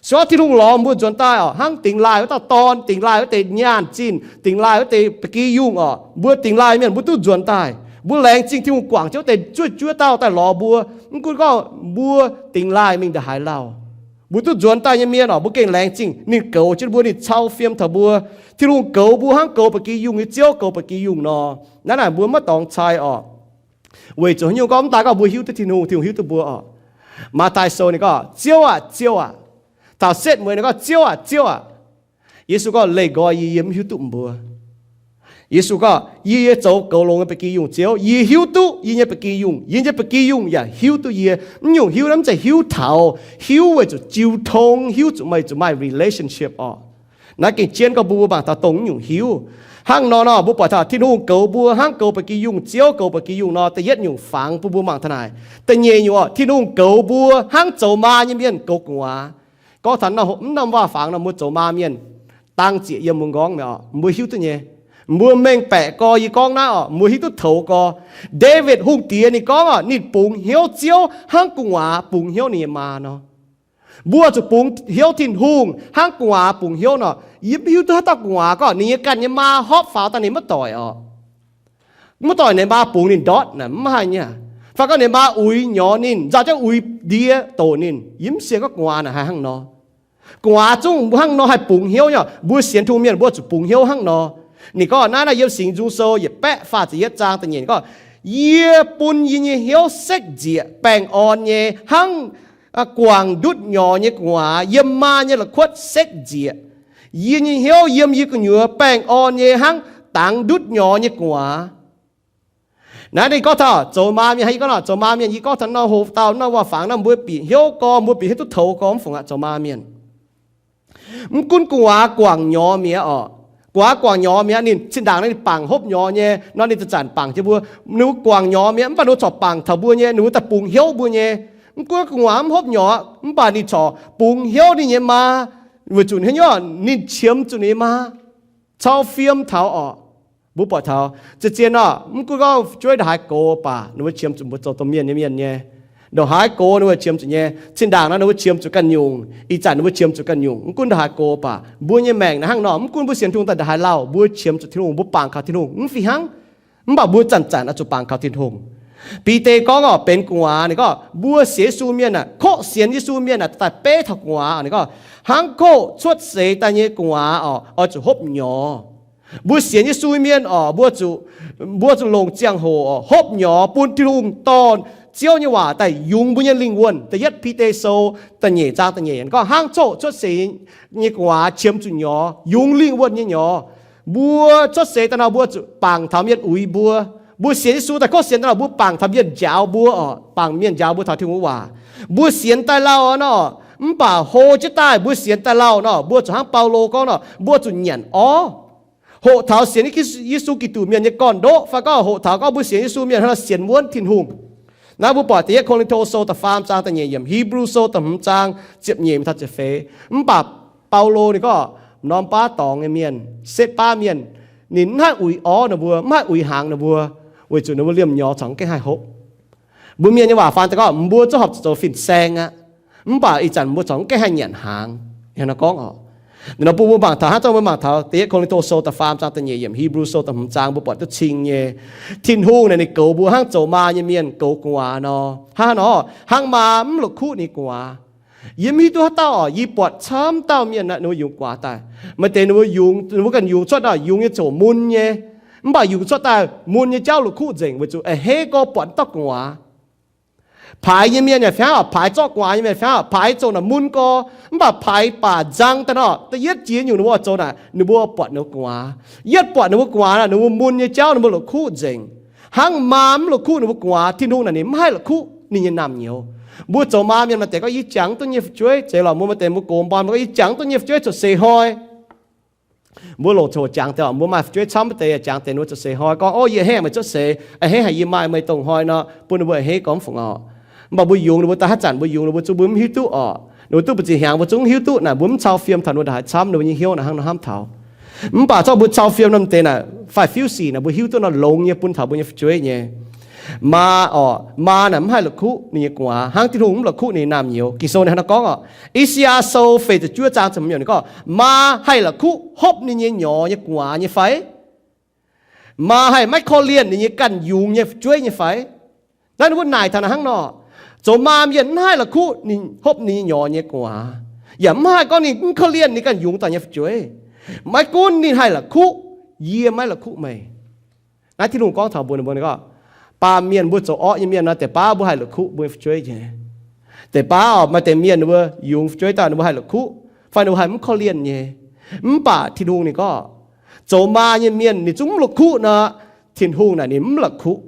Se gorngv Tin-Hungh lorz mbuo nzuonx daaih oc, hnangv dingx laaih wuov dauh dorn, dingx laaih wuov deix nyaanh zinh, dingx laaih wuov deix ba'gi yungh oc, mbuo dingx laaih mienh mbuo duqv nzuonx daaih. Mbuo laengz zingh Tin-Hungh guangc jienv wuov deix juov ziepc juov dauh daaih lorz mbuo. Mv gunv gorngv mbuo dingx laaih mingh ndongc haaix lauh, mbuo duqv nzuonx daaih nyei mienh oc, mbuo gengh laengz zingh ninh goux jienv mbuo, ninh cau fiem taux mbuo. Tin-Hungh goux mbuo hnangv goux ba'gi yungh nyei Ziouv goux ba'gi yungh nor. Naaiv naaic mbuo maiv dorngx cai oc. Weic zuqc haaix nyungc gorngv mv daaih gorngv mbuo hiuv duqv Tin-Hungh, Tin-Hungh hiuv duqv mbuo oc. Matv^taai Sou ninh gorngv, Ziouv aac, Ziouv aac. Taux setv mueiz ninh gorngv, Ziouv aac, Ziouv aac. Yesu gorngv, Leih nqoi yie, yie mv hiuv duqv mbuo. Yesu gorngv, Yie, yie zoux goux longx nyei ba'gi yungh Ziouv. Yie hiuv duqv yie nyei ba'gi yungh, yie nyei ba'gi yungh yaac hiuv duqv yie. Mv nyungc hiuv naaiv mv zeiz hiuv taux, hiuv weic zuqc jiu tong, hiuv zuqc meih zuqc maaih relationship oc. Naaiv gengh jienv gorngv bun mbuo mangc taux dongh mv nyungc hiuv. Hnangv nor nor, mbuo buatc taux Tin-Hungh goux mbuo hnangv goux ba'gi yungh Ziouv goux ba'gi yungh nor, da'yietv nyungc fangx bun mbuo mangc taux naaic. Da'nyeic nyungc oc, Tin-Hungh goux mbuo hnangv zoux maa nyei mienh goux gu'nguaaz. Gorngv taux mv norm waac-fangx nor, mbuo zoux maa mienh dang zieqc yiem mbuo nqorngv mi'aqv oc, mbuo hiuv duqv nyei. Mbuo mengh baeqc gorx, yie gorngv naaiv oc, mbuo hiuv duqv toux gorx. Ndaawitv Hungh Diex ninh gorngv oc, ninh bungx hnyouv Ziouv hnangv gu'nguaaz bungx hnyouv ninh nyei maa nor. Mbuo zuqc bungx hnyouv Tin-Hungh hnangv gu'nguaaz bungx hnyouv nor. Yie mv hiuv duqv haaix dauh gu'nguaaz gorngv ninh nyei ganh nyei maa hopv faaux daaih ninh maiv doic oc, maiv doic ninh maa bungx ninh ndortv naaic, mv haih nyei. Fai gorngv ninh maa uix nyorx ninh, nzauh jienv uix ndie doqc ninh, yie mv sienx gorngv gu'nguaaz naaic haih hnangv nor. Gu'nguaaz zungv hnangv nor haih bungx hnyouv nyei. Mbuo sienx Tin-Hungh mienh mbuo zuqc bungx hnyouv hnangv nor. Ninh gorngv naaiv, naaiv yiem Singx Nzung Sou yietc baeqv faah ziepc yietv zaang da'nyeic gorngv, Yie bun yie nyei hnyouv sekv nzieqc baengh orn nyei hnangv guangc ndutv nyorx nyei gu'nguaaz yiem maa nyei la'kuotv sekv nzieqc. Yie nyei hnyouv yiem yie gu'nyuoz baengh orn nyei hnangv dangx ndutv nyorx nyei gu'nguaaz. Naaiv ninh gorngv taux zoux maa mienh, yie gorngv nor, zoux maa mienh, yie gorngv taux nor, hoc dauh nor waac-fangx nor, mbuo bieqc hnyouv gorx, mbuo bieqc hnyouv duqv toux gorx, mv fungc aqv, zoux maa mienh. Mv gunv gu'nguaaz guangc nyorx mi'aqv oc. Gu'nguaaz guangc nyorx mi'aqv, ninh zinh ndaangc naaiv ninh bangc hopv nyorx nyei nor, ninh zanc-zanc bangc jienv mbuo. Ninh guangc nyorx mi'aqv, mv baac ninh corc bangc taux mbuo nyei, ninh mbuo daaih bungx hnyouv mbuo nyei. Mv gunv gu'nguaaz mv hopv nyorx, mv baac ninh corc bungx hnyouv ninh nyei maa, weic zuqc haaix nyungc, ninh qiemx zuqc ninh nyei maa, cau fiem taux oc. Mbuo buatc taux zien-zien nor, mv gunv gorngv jueiv ndongc haaix gox baac ninh mbuo qiemx zuqc mbuo zoux domh mienh nyei mienh nyei. Ndongc haaix gox ninh mbuo qiemx zuqc nyei. Zinh ndaangc nor ninh mbuo qiemx zuqc ganh nyungc, ih zanc ninh mbuo qiemx zuqc ganh nyungc. Mv gunv ndongc haaix gox baac mbuo nyei maengc naaiv hnangv nor, mv gunv mbuo sienx Tin-Hungh daaih ndongc haaix lauh, mbuo qiemx zuqc Tin-Hungh, mbuo bangc kaux Tin-Hungh mv fih hnangv. Mv baac mbuo zanc-zanc oix zuqc bangc kaux Tin-Hungh. Bide gorngv oc, benx gu'nguaaz, ninh gorngv mbuo sienx Yesu mienh aah, koqv sienx Yesu mienh aah, daaih beiv taux gu'nguaaz oc. Ninh gorngv hnangv koqv cuotv seix daaih nyei gu'nguaaz oc, oix zuqc hopv nyorx. Mbuo sienx Yesu mienh oc, mbuo zuqc, mbuo zuqc longc ziangh hoc oc, hopv nyorx bun Tin-Hungh dorh Ziouv nyei waac daaih yungz mbuo nyei lingh wuonh. Da'yietv Bide Sou da'nyeic zaang da'nyeic gorngv hnangv coqv cuotv seix nyei gu'nguaaz qiemx zuqc nyorx, yungz lingh wuonh nyei nyorx. Mbuo cuotv seix daaih nor mbuo zuqc bangc taux mienh uix mbuo. Mbuo sienx Yesu daaih koqv sienx daaih nor mbuo bangc taux mienh njaaux mbuo oc, bangc mienh njaaux mbuo taux Tin-Hungh waac. Mbuo sienx daaih lauh nor, mv baac hlo jienv daaih mbuo sienx daaih lauh nor, mbuo zuqc hnangv Baulo gorngv nor, mbuo zuqc nyanc orv. Hoqc taux sienx Yesu Giduc mienh nyei gorn-ndoqv, fai gorngv hoqc taux gorngv mbuo sienx Yesu mienh hnangv nor sienx wuonv Tin-Hungh. Naaiv mbuo buatc da'yietv Ko^lin^to Sou da'faam zaang da'nyeic yiemc, Hipv^lu Sou da'hmz zaang ziepc nyeic taux ziepc feix. Mv baac Baulo ninh gorngv norm baav dorngx nyei mienh, setv baav mienh, ninh mv haih uix orv ninh mbuo, mv haih uix hnaangx ninh mbuo. weic zuqc ninh mbuo liemh nyorx corc mv gaengh haih hopv. Mbuo mienh nyei waac faan daaih gorngv, mbuo zungv horpc zuqc zoux fin-saeng aqv, mv baac ih zanc mbuo corc mv gaengh haih nyanc hnaangx. Ninh nor gorngv oc. Nor bun mbuo mangc taux, hnangv dongh mbuo mangc taux da'yietv Ko^lin^to sou da'faam zaang da'nyeic yiemc, Hipv^lu sou da'hmz zaang, mbuo buatc duqv cing nyei, Tin-Hungh naaic ninh goux mbuo hnangv zoux maa nyei mienh goux gu'nguaaz nor. Hnangv nor, hnangv maa mv la'kuqv ninh nyei gu'nguaaz. Yie mv hiuv duqv haaix dauh oc. Yie buatc camv dauh mienh ninh mbuo yungz gu'nguaaz daaih, maaih deix ninh mbuo yungz, ninh mbuo ganh yungz cuotv nor, yungz nyei ziouc mun nyei, mv baac yungz cuotv daaih mun nyei jauv la'kuqv nzengc, weic zuqc a'hneiv gorx buatc mv dauh gu'nguaaz. Paaix nyei mienh yaac fih hnangv oc. Paaix zorqv gu'nguaaz nyei mienh fih hnangv oc. Paaix zoux naaic mun gorx, mv baac paaix baac nzang daaih nor, da'yietv jiex nyungc ninh mbuo oix zoux naaic, ninh mbuo buatc ninh mbuo gu'nguaaz. Yietv buatc ninh mbuo gu'nguaaz naaic, ninh mbuo mun nyei jauv ninh mbuo la'kuqv nzengc. Hnangv maa mv la'kuqv ninh mbuo gu'nguaaz, Tin-Hungh naaic ninh mv haih la'kuqv ninh nyei naamh nyouz. Mbuo zoux maa mienh maaih deix gorngv, yie jangx duqv nyei fu'jueiv, zeiz lorqc, mbuo maaih deix mbuo gox mbuo gorngv, yie jangx duqv nyei fu'jueiv cuotv seix hnoi. Mbuo longc coc jangx deix, mbuo maaih fu'jueiv camv deix, jangx deix ninh mbuo cuotv seix hnoi gorngv, ov, yie a'hneiv meih cuotv seix, a'hneiv haic yie maaih meih dongh hnoi nor, bun ninh mbuo a'hneiv gorngv mv fungc oc. Mv baac mbuo yungz ninh mbuo daaih haaix zanc mbuo yungz ninh mbuo zungv mbuo mv hiuv duqv oc. Ninh mbuo duqv mbu'ziex hnyangx mbuo zungv mv hiuv duqv naaic, mbuo mv cau fiem taux ninh mbuo ndongc haaix camv, ninh mbuo nyei hnyouv naaic hnangv nor hnamv taux. Mv baac zorqv mbuo cau fiem norm deix naaic fai fiuv sic naaic mbuo hiuv duqv nor longx nyei bun taux mbuo nyei fu'jueiv nyei. Maa oc, maa naaic mv haih la'kuqv ninh nyei gu'nguaaz hnangv Tin-Hungh mv la'kuqv ninh nyei naamh nyouz. Ging-Sou ninh hnangv nor gorngv oc. I^saa^yaa Sou feix ziepc juov zaang ziepc hmz yiemc ninh gorngv, maa haih la'kuqv hopv ninh nyei nyorx nyei gu'nguaaz nyei fai? Maa haih maiv korv-lienh ninh nyei ganh yungz nyei fu'jueiv nyei fai? Naaiv ninh mbuo naaic taux naaic hnangv nor, zoux maa mienh mv haih la'kuqv ninh hopv ninh nyei nyorx nyei gu'nguaaz, yaac mv haih gorngv ninh mv korv-lienh ninh ganh yungz daaih nyei fu'jueiv. Maiv gunv ninh haih la'kuqv, yie maiv la'kuqv meih. Naaiv Tin-Hungh gorngv taux mbuo, ninh mbuo gorngv, baamh mienh mbuo zoux orqv nyei mienh nor, deix baav mbuo haih la'kuqv mbuo nyei fu'jueiv nyei. Deix baav oc, maaih deix mienh ninh mbuo yungz fu'jueiv daaih ninh mbuo haih la'kuqv, fai ninh mbuo haih mv korv-lienh nyei. Mv baac Tin-Hungh ninh gorngv, zoux maa nyei mienh ninh zungv mv la'kuqv nor, Tin-Hungh naaic ninh mv la'kuqv.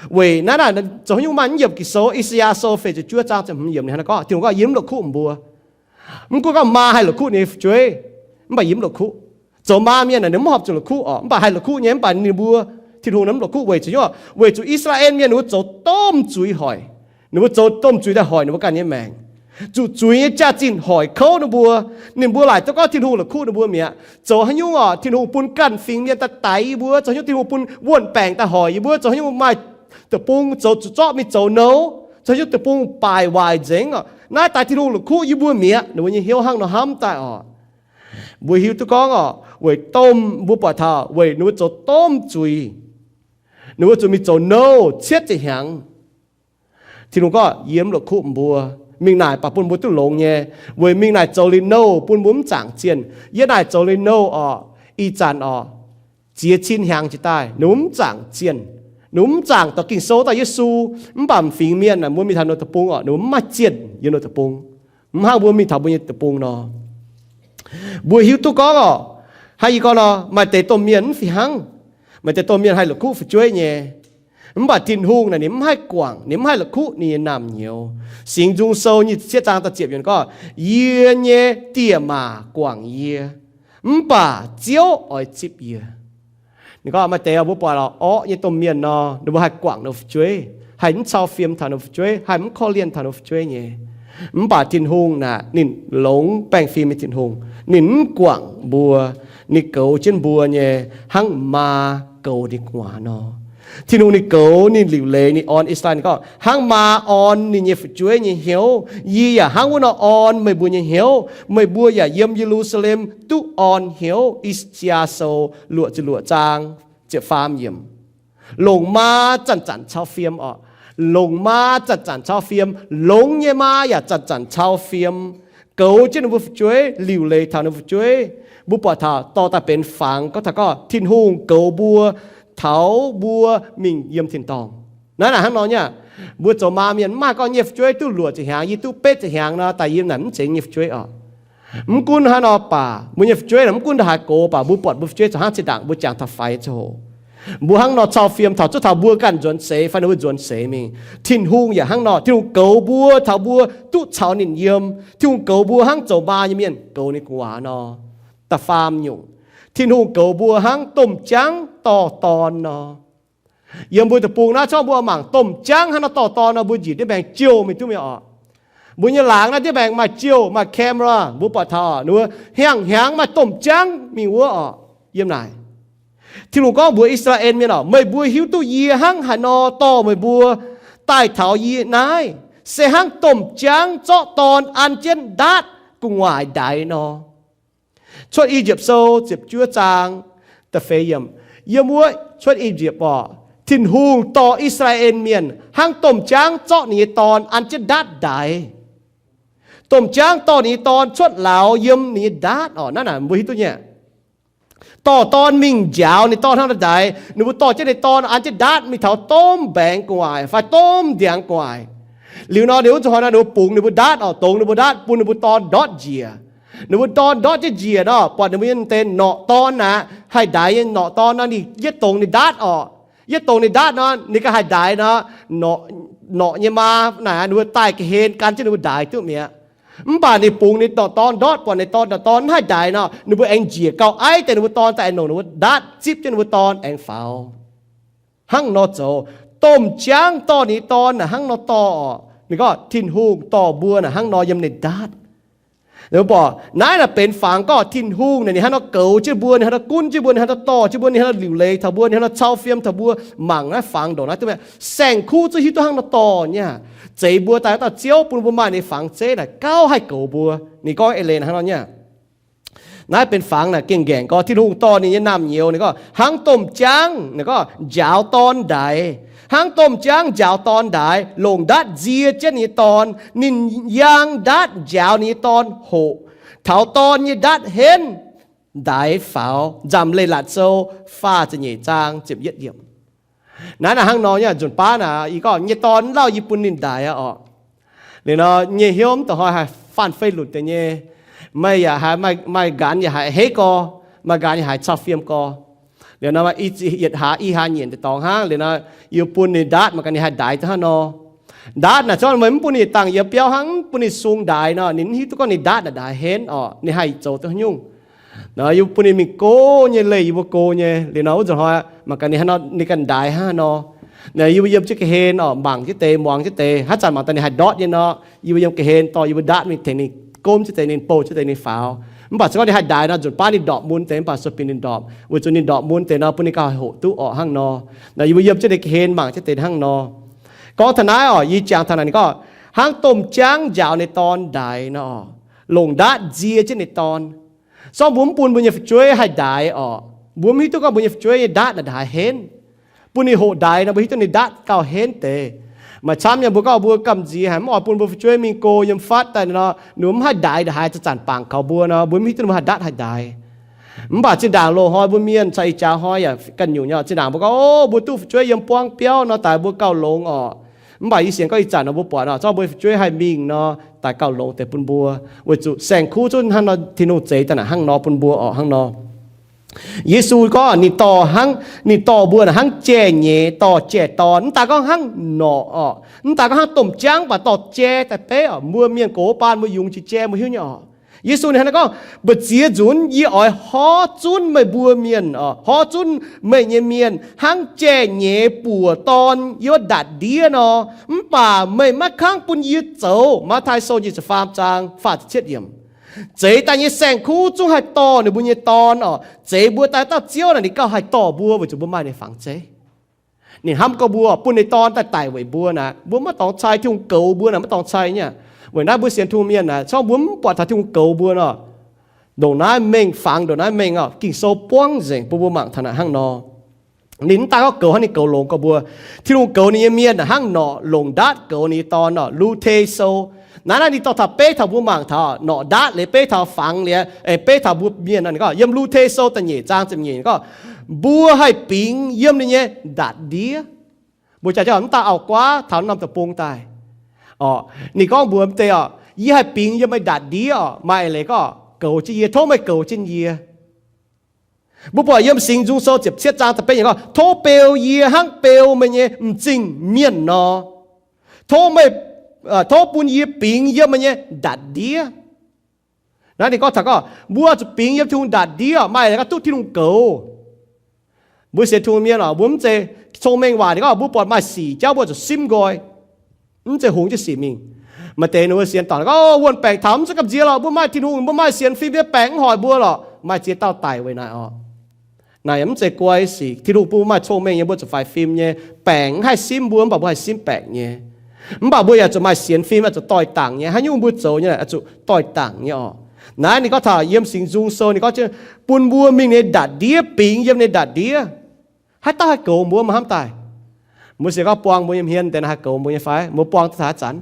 Weic naaiv naaic zoux haaix nyungc maaih mv yiemc Ging-Sou, I^saa^yaa Sou feix ziepc juov zaang ziepc hmz yiemc ninh hnangv nor gorngv, Tin-Hungh gorngv, yie mv la'kuqv mbuo. Mv gunv gorngv maa haih la'kuqv ninh nyei fu'jueiv, mv baac yie mv la'kuqv. Zoux maa mienh naaic ninh mv horpc zuqc la'kuqv oc, mv baac haih la'kuqv nyei, mv baac ninh mbuo, Tin-Hungh naaic mv la'kuqv. Weic zuqc, weic zuqc I^saa^laa^en Mienh ninh mbuo zoux domh zuiz hoic. Ninh mbuo zoux domh zuiz daaih hoic ninh mbuo ganh nyei maengc. Zuqc zuiz nyei jaax-zinh hoic kouv ninh mbuo. Ninh mbuo laaic duqv gorngv Tin-Hungh la'kuqv ninh mbuo mi'aqv. Zoux haaix nyungc oc, Tin-Hungh bun ganh fingx mienh daaih daix yie mbuo, zoux haaix nyungc Tin-Hungh bun wuonh baengc daaih hoic yie mbuo, zoux haaix nyungc maaih deic-bung zoux zuqc zorqv mingh zoux nouv, zoux haaix nyungc deic-bung baaic waaic nzengc oc, naaiv daaih Tin-Hungh la'kuqv yie mbuo mi'aqv. Ninh mbuo nyei hnyouv hnangv nor hnamv daaih oc. Mbuo hiuv duqv gorngv oc, weic domh, mbuo buatc taux weic ninh mbuo zoux domh zuiz, ninh mbuo zuqc mingh zoux nouh cietv ziepc hnyangx. Tin-Hungh gorngv, yie mv la'kuqv mbuo. Mingh naaic baac bun mbuo duqv longx nyei, weic mingh naaic zoux liuz nouh bun mbuo mv zaangc zienh. Yie naaic zoux liuz nouh oc, ih zanc oc, ziex cin hnyangx jiex daaih ninh mbuo mv zaangc zienh, ninh mbuo mv zaangc dorh Ging-Sou daaih Yesu. Mv baac m'fingx mienh naaic mbuo mingh taux ninh deic-bung oc, ninh mbuo mv maaih zienh yiem ninh deic-bung, mv hnangv mbuo mingh taux mbuo nyei deic-bung nor. Mbuo hiuv duqv gorngv oc, hnangv yie gorngv nor, maaih deix domh mienh mv fih hnangv. Maaih deix domh mienh haih la'kuqv fu'jueiv nyei, mv baac Tin-Hungh naaic ninh mv haih guangc, ninh mv haih la'kuqv ninh nyei naamh nyouz. Singx Nzung Sou nyic ziepc cietv zaang da'ziepc yiemc gorngv, yie nyei diex maac guangc yie, mv baac Ziouv oix zipv yie. Ninh gorngv maaih deix mbuo buatc lorqc, orqv nyei domh mienh nor, ninh mbuo haih guangc ninh fu'jueiv, haih mv cau fiem taux ninh fu'jueiv, haih mv korv-lienh taux ninh fu'jueiv nyei. Mv baac Tin-Hungh naaic ninh longx baengh fim nyei Tin-Hungh, ninh mv guangc mbuo. Ninh goux jienv mbuo nyei hnangv maa goux ninh gu'nguaaz nor. Tin-Hungh ninh goux, ninh liuc leiz, ninh orn I^saa^laa^en, ninh gorngv, hnangv maa orn ninh nyei fu'jueiv nyei hnyouv, yie yaac hnangv wuov nor orn meih mbuo nyei hnyouv. Meih mbuo yaac yiem Ye^lu^saa^lem duqv orn hnyouv. I^saa^yaa Sou luoqc ziepc luoqc zaang ziepc faam yiemc. Longc maa zanc-zanc cau fiem oc. Longc maa zanc-zanc cau fiem. Longx nyei maa yaac zanc-zanc cau fiem, goux jienv ninh mbuo fu'jueiv, liuc leiz taux ninh mbuo fu'jueiv. Mbuo buatc taux dorh daaih benx fangx gorngv taux gorngv Tin-Hungh goux mbuo taux mbuo mingh yiem tin-dorngh. Naaiv naaic hnangv nor nyei aqv. Mbuo zoux maa mienh mv maaih gorngv nyei fu'jueiv duqv luoqc ziepc hnyangx, yie duqv betv ziepc hnyangx nor, daaih yiem naaic mv zeiz nyei fu'jueiv oc. Mv gunv hnangv nor baac, mbuo nyei fu'jueiv naaic mv gunv ndongc haaix gox baac, mbuo buatc mbuo fu'jueiv zoux hnangv zinh ndaangc mbuo jangx taux faix ziangh hoc, mbuo hnangv nor cau fiem taux, zuov taux mbuo ganh nzuonx seix fai ninh mbuo nzuonx seix mingh. Tin-Hungh yaac hnangv nor, Tin-Hungh goux mbuo taux mbuo duqv caux ninh yiem. Tin-Hungh goux mbuo hnangv zoux maa nyei mienh goux ninh gu'nguaaz nor. Da'faam nyungc, Tin-Hungh goux mbuo hnangv domh jaangv dorh dorn nor. Yiem mbuo deic-bung naaiv corc mbuo mangc domh jaangv hnangv nor dorh dorn nor, mbuo njiec ndiev maengx jouh mingh duqv mi'aqv oc. Mbuo nyei laangz naaiv ndiev maengx maaih jouh, maaih camera, mbuo buatc taux oc, ninh mbuo hnyangx-hnyangx maaih domh jaangv mingh wuov oc. Yiem naaic, Tin-Hungh gorngv mbuox I^saa^laa^en Mienh orqc, meih mbuo hiuv duqv yie hnangv haaix nor dorh meih mbuo daaih taux yie naaiv, se hnangv domh jaangv zorqv dorn an jienv ndaatv gu'nguaaic ndaix nor. Cuotv I^yipv Sou ziepc juov zaang da'feix yiemc, yiem wuov Cuotv I^yipv orqc, Tin-Hungh dorh I^saa^laa^en Mienh hnangv domh jaangv zorqv ninh nyei dorn an jienv ndaatv ndaix. Domh jaangv dorh ninh nyei dorn cuotv lauz yiem ninh nyei ndaatv orqc. Naaiv naaic mbuo hiuv duqv nyei, dorh dorn mingh njaaux ninh dorn hnangv haaix nor ndaix, ninh mbuo dorh jienv ninh dorn an jienv ndaatv mingh taux domh mbaengx gu'nguaaic fai domh ndiangx gu'nguaaic. Liuz nor ninh wuov zuqc hnoi nor ninh mbuo bungx ninh mbuo ndaatv orqc, dongz ninh mbuo ndaatv, bun ninh mbuo dorn ndortv njiec. Ninh mbuo dorn ndortv jienv njiec nor, buatc ninh mbuo nyei deix norqc dorn aqv, haih ndaix nyei norqc dorn nor, ninh yietv dongz ninh ndaatv orqc. Yietv dongz ninh ndaatv nor, ninh ganh haih ndaix nor, norqc nyei maa naaic ninh mbuo daaih ga'hlen gan jienv ninh mbuo ndaix duqv mi'aqv. Mv baac ninh bungx ninh norqc dorn ndortv, buatc ninh dorn, norqc dorn mv haih ndaix nor, ninh mbuo aengx njiec gauh aiv deix ninh mbuo dorn daaih aengx longc ninh mbuo ndaatv zipv jienv ninh mbuo dorn aengx faaux. Hnangv nor zoux, domh jaangv dorh ninh nyei dorn naaic hnangv nor dorh orqc. Ninh gorngv Tin-Hungh dorh mbuo naaic hnangv nor yiem ninh ndaatv. Mbuo buatc naaiv naaic benx fangx gorngv Tin-Hungh naaic ninh hnangv nor goux jienv mbuo, ninh hnangv nor gunv jienv mbuo, ninh hnangv nor dorh jienv mbuo, ninh hnangv nor liuc leiz taux mbuo, ninh hnangv nor cau fiem taux mbuo. Mangc naaiv fangx ndongc naaiv duqv mi'aqv. Saeng-kuv zungv hiuv duqv hnangv nor dorh nyei aqv. Zeix mbuo daaih dauh Ziouv bun mbuo maaih ninh fangx zeiv naaic gauh haih goux mbuo. Ninh gorngv eix leiz hnangv nor nyei aqv. Naaiv benx fangx naaic gengh ngaengc gorngv Tin-Hungh dorh ninh nyei naamh nyouz, ninh gorngv hnangv domh jaangv, ninh gorngv njaaux dorn ndaix, hnangv domh jaangv njaaux dorn ndaix, longc ndaatv nzie jienv ninh nyei dorn. Ninh yaang ndaatv njaaux ninh nyei dorn hoqc, taux dorn nyei ndaatv henv ndaix faaux. Nzamc Leiz-Latc Sou faah ziepc nyeic zaang ziepc yietv yiemc. Naaiv naaic hnangv nor nyei aqv. Nzunc baav naaic yie gorngv nyei dorn lauh yie bun ninh ndaix aqv orqc. Liuz nor nyei hnyouv mv da'hnoi haih faanh fei lunc deix nyei. Meih yaac haiz maaih nqanx yaac haiz heiv gorx, maaih nqanx yaac haiz cau fiem gorx. Liuz nor yietc hlaax i hlaax nyienc deix dorngx hnangv. Liuz nor yie bun ninh ndaatv mangc gaax ninh haih ndaix duqv hnangv nor. Ndaatv naaic zorqv meih mv bun ninh dangh yiem biauv hnangv, mv bun ninh sung ndaix nor, ninh mv hiuv duqv gorngv ninh ndaatv naaic ndaix henv orqc, ninh haih zoux duqv haaix nyungc. Nor yie bun ninh mingh go nyei leih yie mbuo go nyei. Liuz nor wuov nzunc hnoi mangc gaax ninh haaix nor, ninh ganh ndaix hnangv haaix nor. Yie mbuo yiem jienv ga'hlen orqc, mangc jienv deix, muangx jienv deix. Haaix zanc mangc daaih ninh haih ndortv nyei nor, yie mbuo yiem ga'hlen dorh yie mbuo ndaatv mingh tengx ninh gomv jienv deix, ninh bouh jienv deix, ninh faaux. Mv baac se gorngv ninh haih ndaix nor, nzunc baav ninh ndorpc mun deix, mv baac sueih bieqc ninh ndorpc, weic zuqc ninh ndorpc mun deix nor bun ninh gauh haih hoqc duqv orqc hnangv nor. Nor yie mbuo yiem jienv ninh ga'hlen mangc jienv deix hnangv nor. Gorngv taux naaiv orqc, yie jangx taux naaic ninh gorngv hnangv domh jaangv njaaux ninh dorn ndaix nor, longc ndaatv nzie jienv ninh dorn. Zorqv mbuo mv bun mbuo nyei fu'jueiv haih ndaix orqc, mbuo mv hiuv duqv gorngv mbuo nyei fu'jueiv nyei ndaatv naaic ndaix henv. Bun ninh hoqc ndaix nor, mbuo hiuv duqv ninh ndaatv gauh henv deix. Maaih camv nyei mbuo gorngv mbuo gamh nziex haic mv oix bun mbuo fu'jueiv mingh go yiem fatv daaih nor, ninh mbuo mv haih ndaix ndongc haaix, zanc-zanc bangc kaux mbuo nor, mbuo mv hiuv duqv ninh mbuo haih ndaatv haih ndaix. Mv baac zinh ndaangc loz-hnoi mbuo mienh caux ih jaax hnoi yaac ganh nyungc nyei. Zinh ndaangc mbuo gorngv, o, mbuo duqv fu'jueiv yiem buangv biauv nor daaih mbuo gauh longx orqc. Mv baac yie sienx gorngv ih zanc nor mbuo buatc nor, zorqv mbuo nyei fu'jueiv haih mingh nor, daaih gauh longx deix bun mbuo, weic zuqc saeng-kuv zungv hnangv nor Tin-Hungh zeix daaih naaic hnangv nor bun mbuo orqc hnangv nor. Yesu gorngv ninh dorh hnangv, ninh dorh mbuo naaic hnangv jai-nyeiz dorh jai-dorn, mv daaih gorngv hnangv norqc orqc, mv daaih gorngv hnangv domh jaangv baac dorh jai daaih beiv orqc. Mbuo mienh gox baan mbuo yungz jiex jai mbuo hiuv nyei orqc. Yesu ninh hnangv naaiv gorngv, mbu'ziex nzunc yie oix horv zunv meih mbuo mienh orqc, horv zunv meih nyei mienh hnangv jai-nyeiz buoc dorn yiem wuov ndatc ndiev nor, mv baac meih maiv kangv bun yie zoux. Matv^taai Sou nyic ziepc faam zaang faah ziepc cietv yiemc. Zeix daaih nyei saeng-kuv zungv haih dorh ninh mbuo nyei dorn orqc. Zeix mbuo daaih dauh Ziouv naaic ninh gauh haih dorh mbuo weic zuqc mbuo maaih ninh fangx zeiv. Ninh hnamv gorx mbuo bun ninh dorn daaih daic weic mbuo naaic, mbuo maiv dorngx cai. Tin-Hungh goux mbuo naaic maiv dorngx cai nyei. Weic naaiv mbuo sienx Tin-Hungh mienh naaic, corc mbuo mv buatc taux Tin-Hungh goux mbuo nor, ndongc naaiv mengh fangx, ndongc naaiv mengh orqc, Ging-Sou buangv nzengc bun mbuo mangc taux naaic hnangv nor. Ninh mv daaih gorngv goux hnangv ninh goux longx gorx mbuo. Tin-Hungh goux ninh nyei mienh naaic hnangv norqc longc ndaatv goux ninh nyei dorn orqc. Lu^te Sou naaiv, naaiv ninh dorh taux beiv taux mbuo mangc taux norqc ndaatv liuz beiv taux fangx liuz, aengx beiv taux mbuo mienh nor, ninh gorngv yiem Lu^te Sou da'nyeic zaang ziepc nyeic gorngv, mbuo haih bingx yiem ninh nyei ndatc ndiev. Mbuo jaax jauv mv daaih auv-guaav taux norm deic-bung daaih orqc, ninh gorngv mbuox mv deix orqc, yie haih bingx yiem meih ndatc ndiev orqc. Maaih eix leiz gorngv goux jienv yie, tov meih goux jienv yie. Mbuo buatc yiem Singx Nzung Sou ziepc cietv zaang da'betv yiemc gorngv, tov beu yie hnangv beu meih nyei m'zing mienh nor. Tov meih, tov bun yie bingx yiem meih nyei ndatc ndiev. Naaiv ninh gorngv taux gorngv mbuo zuqc bingx yiem Tin-Hungh ndatc ndiev orqc, maaih eix leiz gorngv duqv Tin-Hungh goux. Mbuo sienx Tin-Hungh mienh orqc, mbuo mv zeiz cong-mengh waac. Ninh gorngv mbuo buatc maaih sic jauv mbuo zuqc simv nqoi, mv zeiz hungx jienv sic mingh. Maaih deix ninh mbuo sienx dorngc gorngv, wuon-baengc taux mv zeiz gamh nziex lorqc, mbuo maaih Tin-Hungh, mbuo maaih sienx fim nyei baengc mv hoic mbuo lorqc. Maaih ziex dauh daic weic naaic orqc. Naaic yaac mv zeiz guai sic. Tin-Hungh bun mbuo maaih cong-mengh nyei, mbuo zuqc faix fim nyei. Baengc mv haih simv mbuo, mv baac mbuo haih simv baengc nyei. Mv baac mbuo yaac zuqc maaih sienx fim, zuqc doix-dangc nyei. Haaix nyungc mbuo zoux nyei, zuqc doix-dangc nyei orqc. Naaiv ninh gorngv taux yiem Singx Nzung Sou, ninh gorngv bun mbuo mingh nyei ndaatv-ndiev, bingx yiem nyei ndaatv-ndiev. Haaix dauh haih goux mbuo maiv hnamv daaih? Mbuo sienx gorngv buang mbuo nyei hmien deix naaic haih goux mbuo nyei fai? Mbuo buang duqv taux haaix zanc?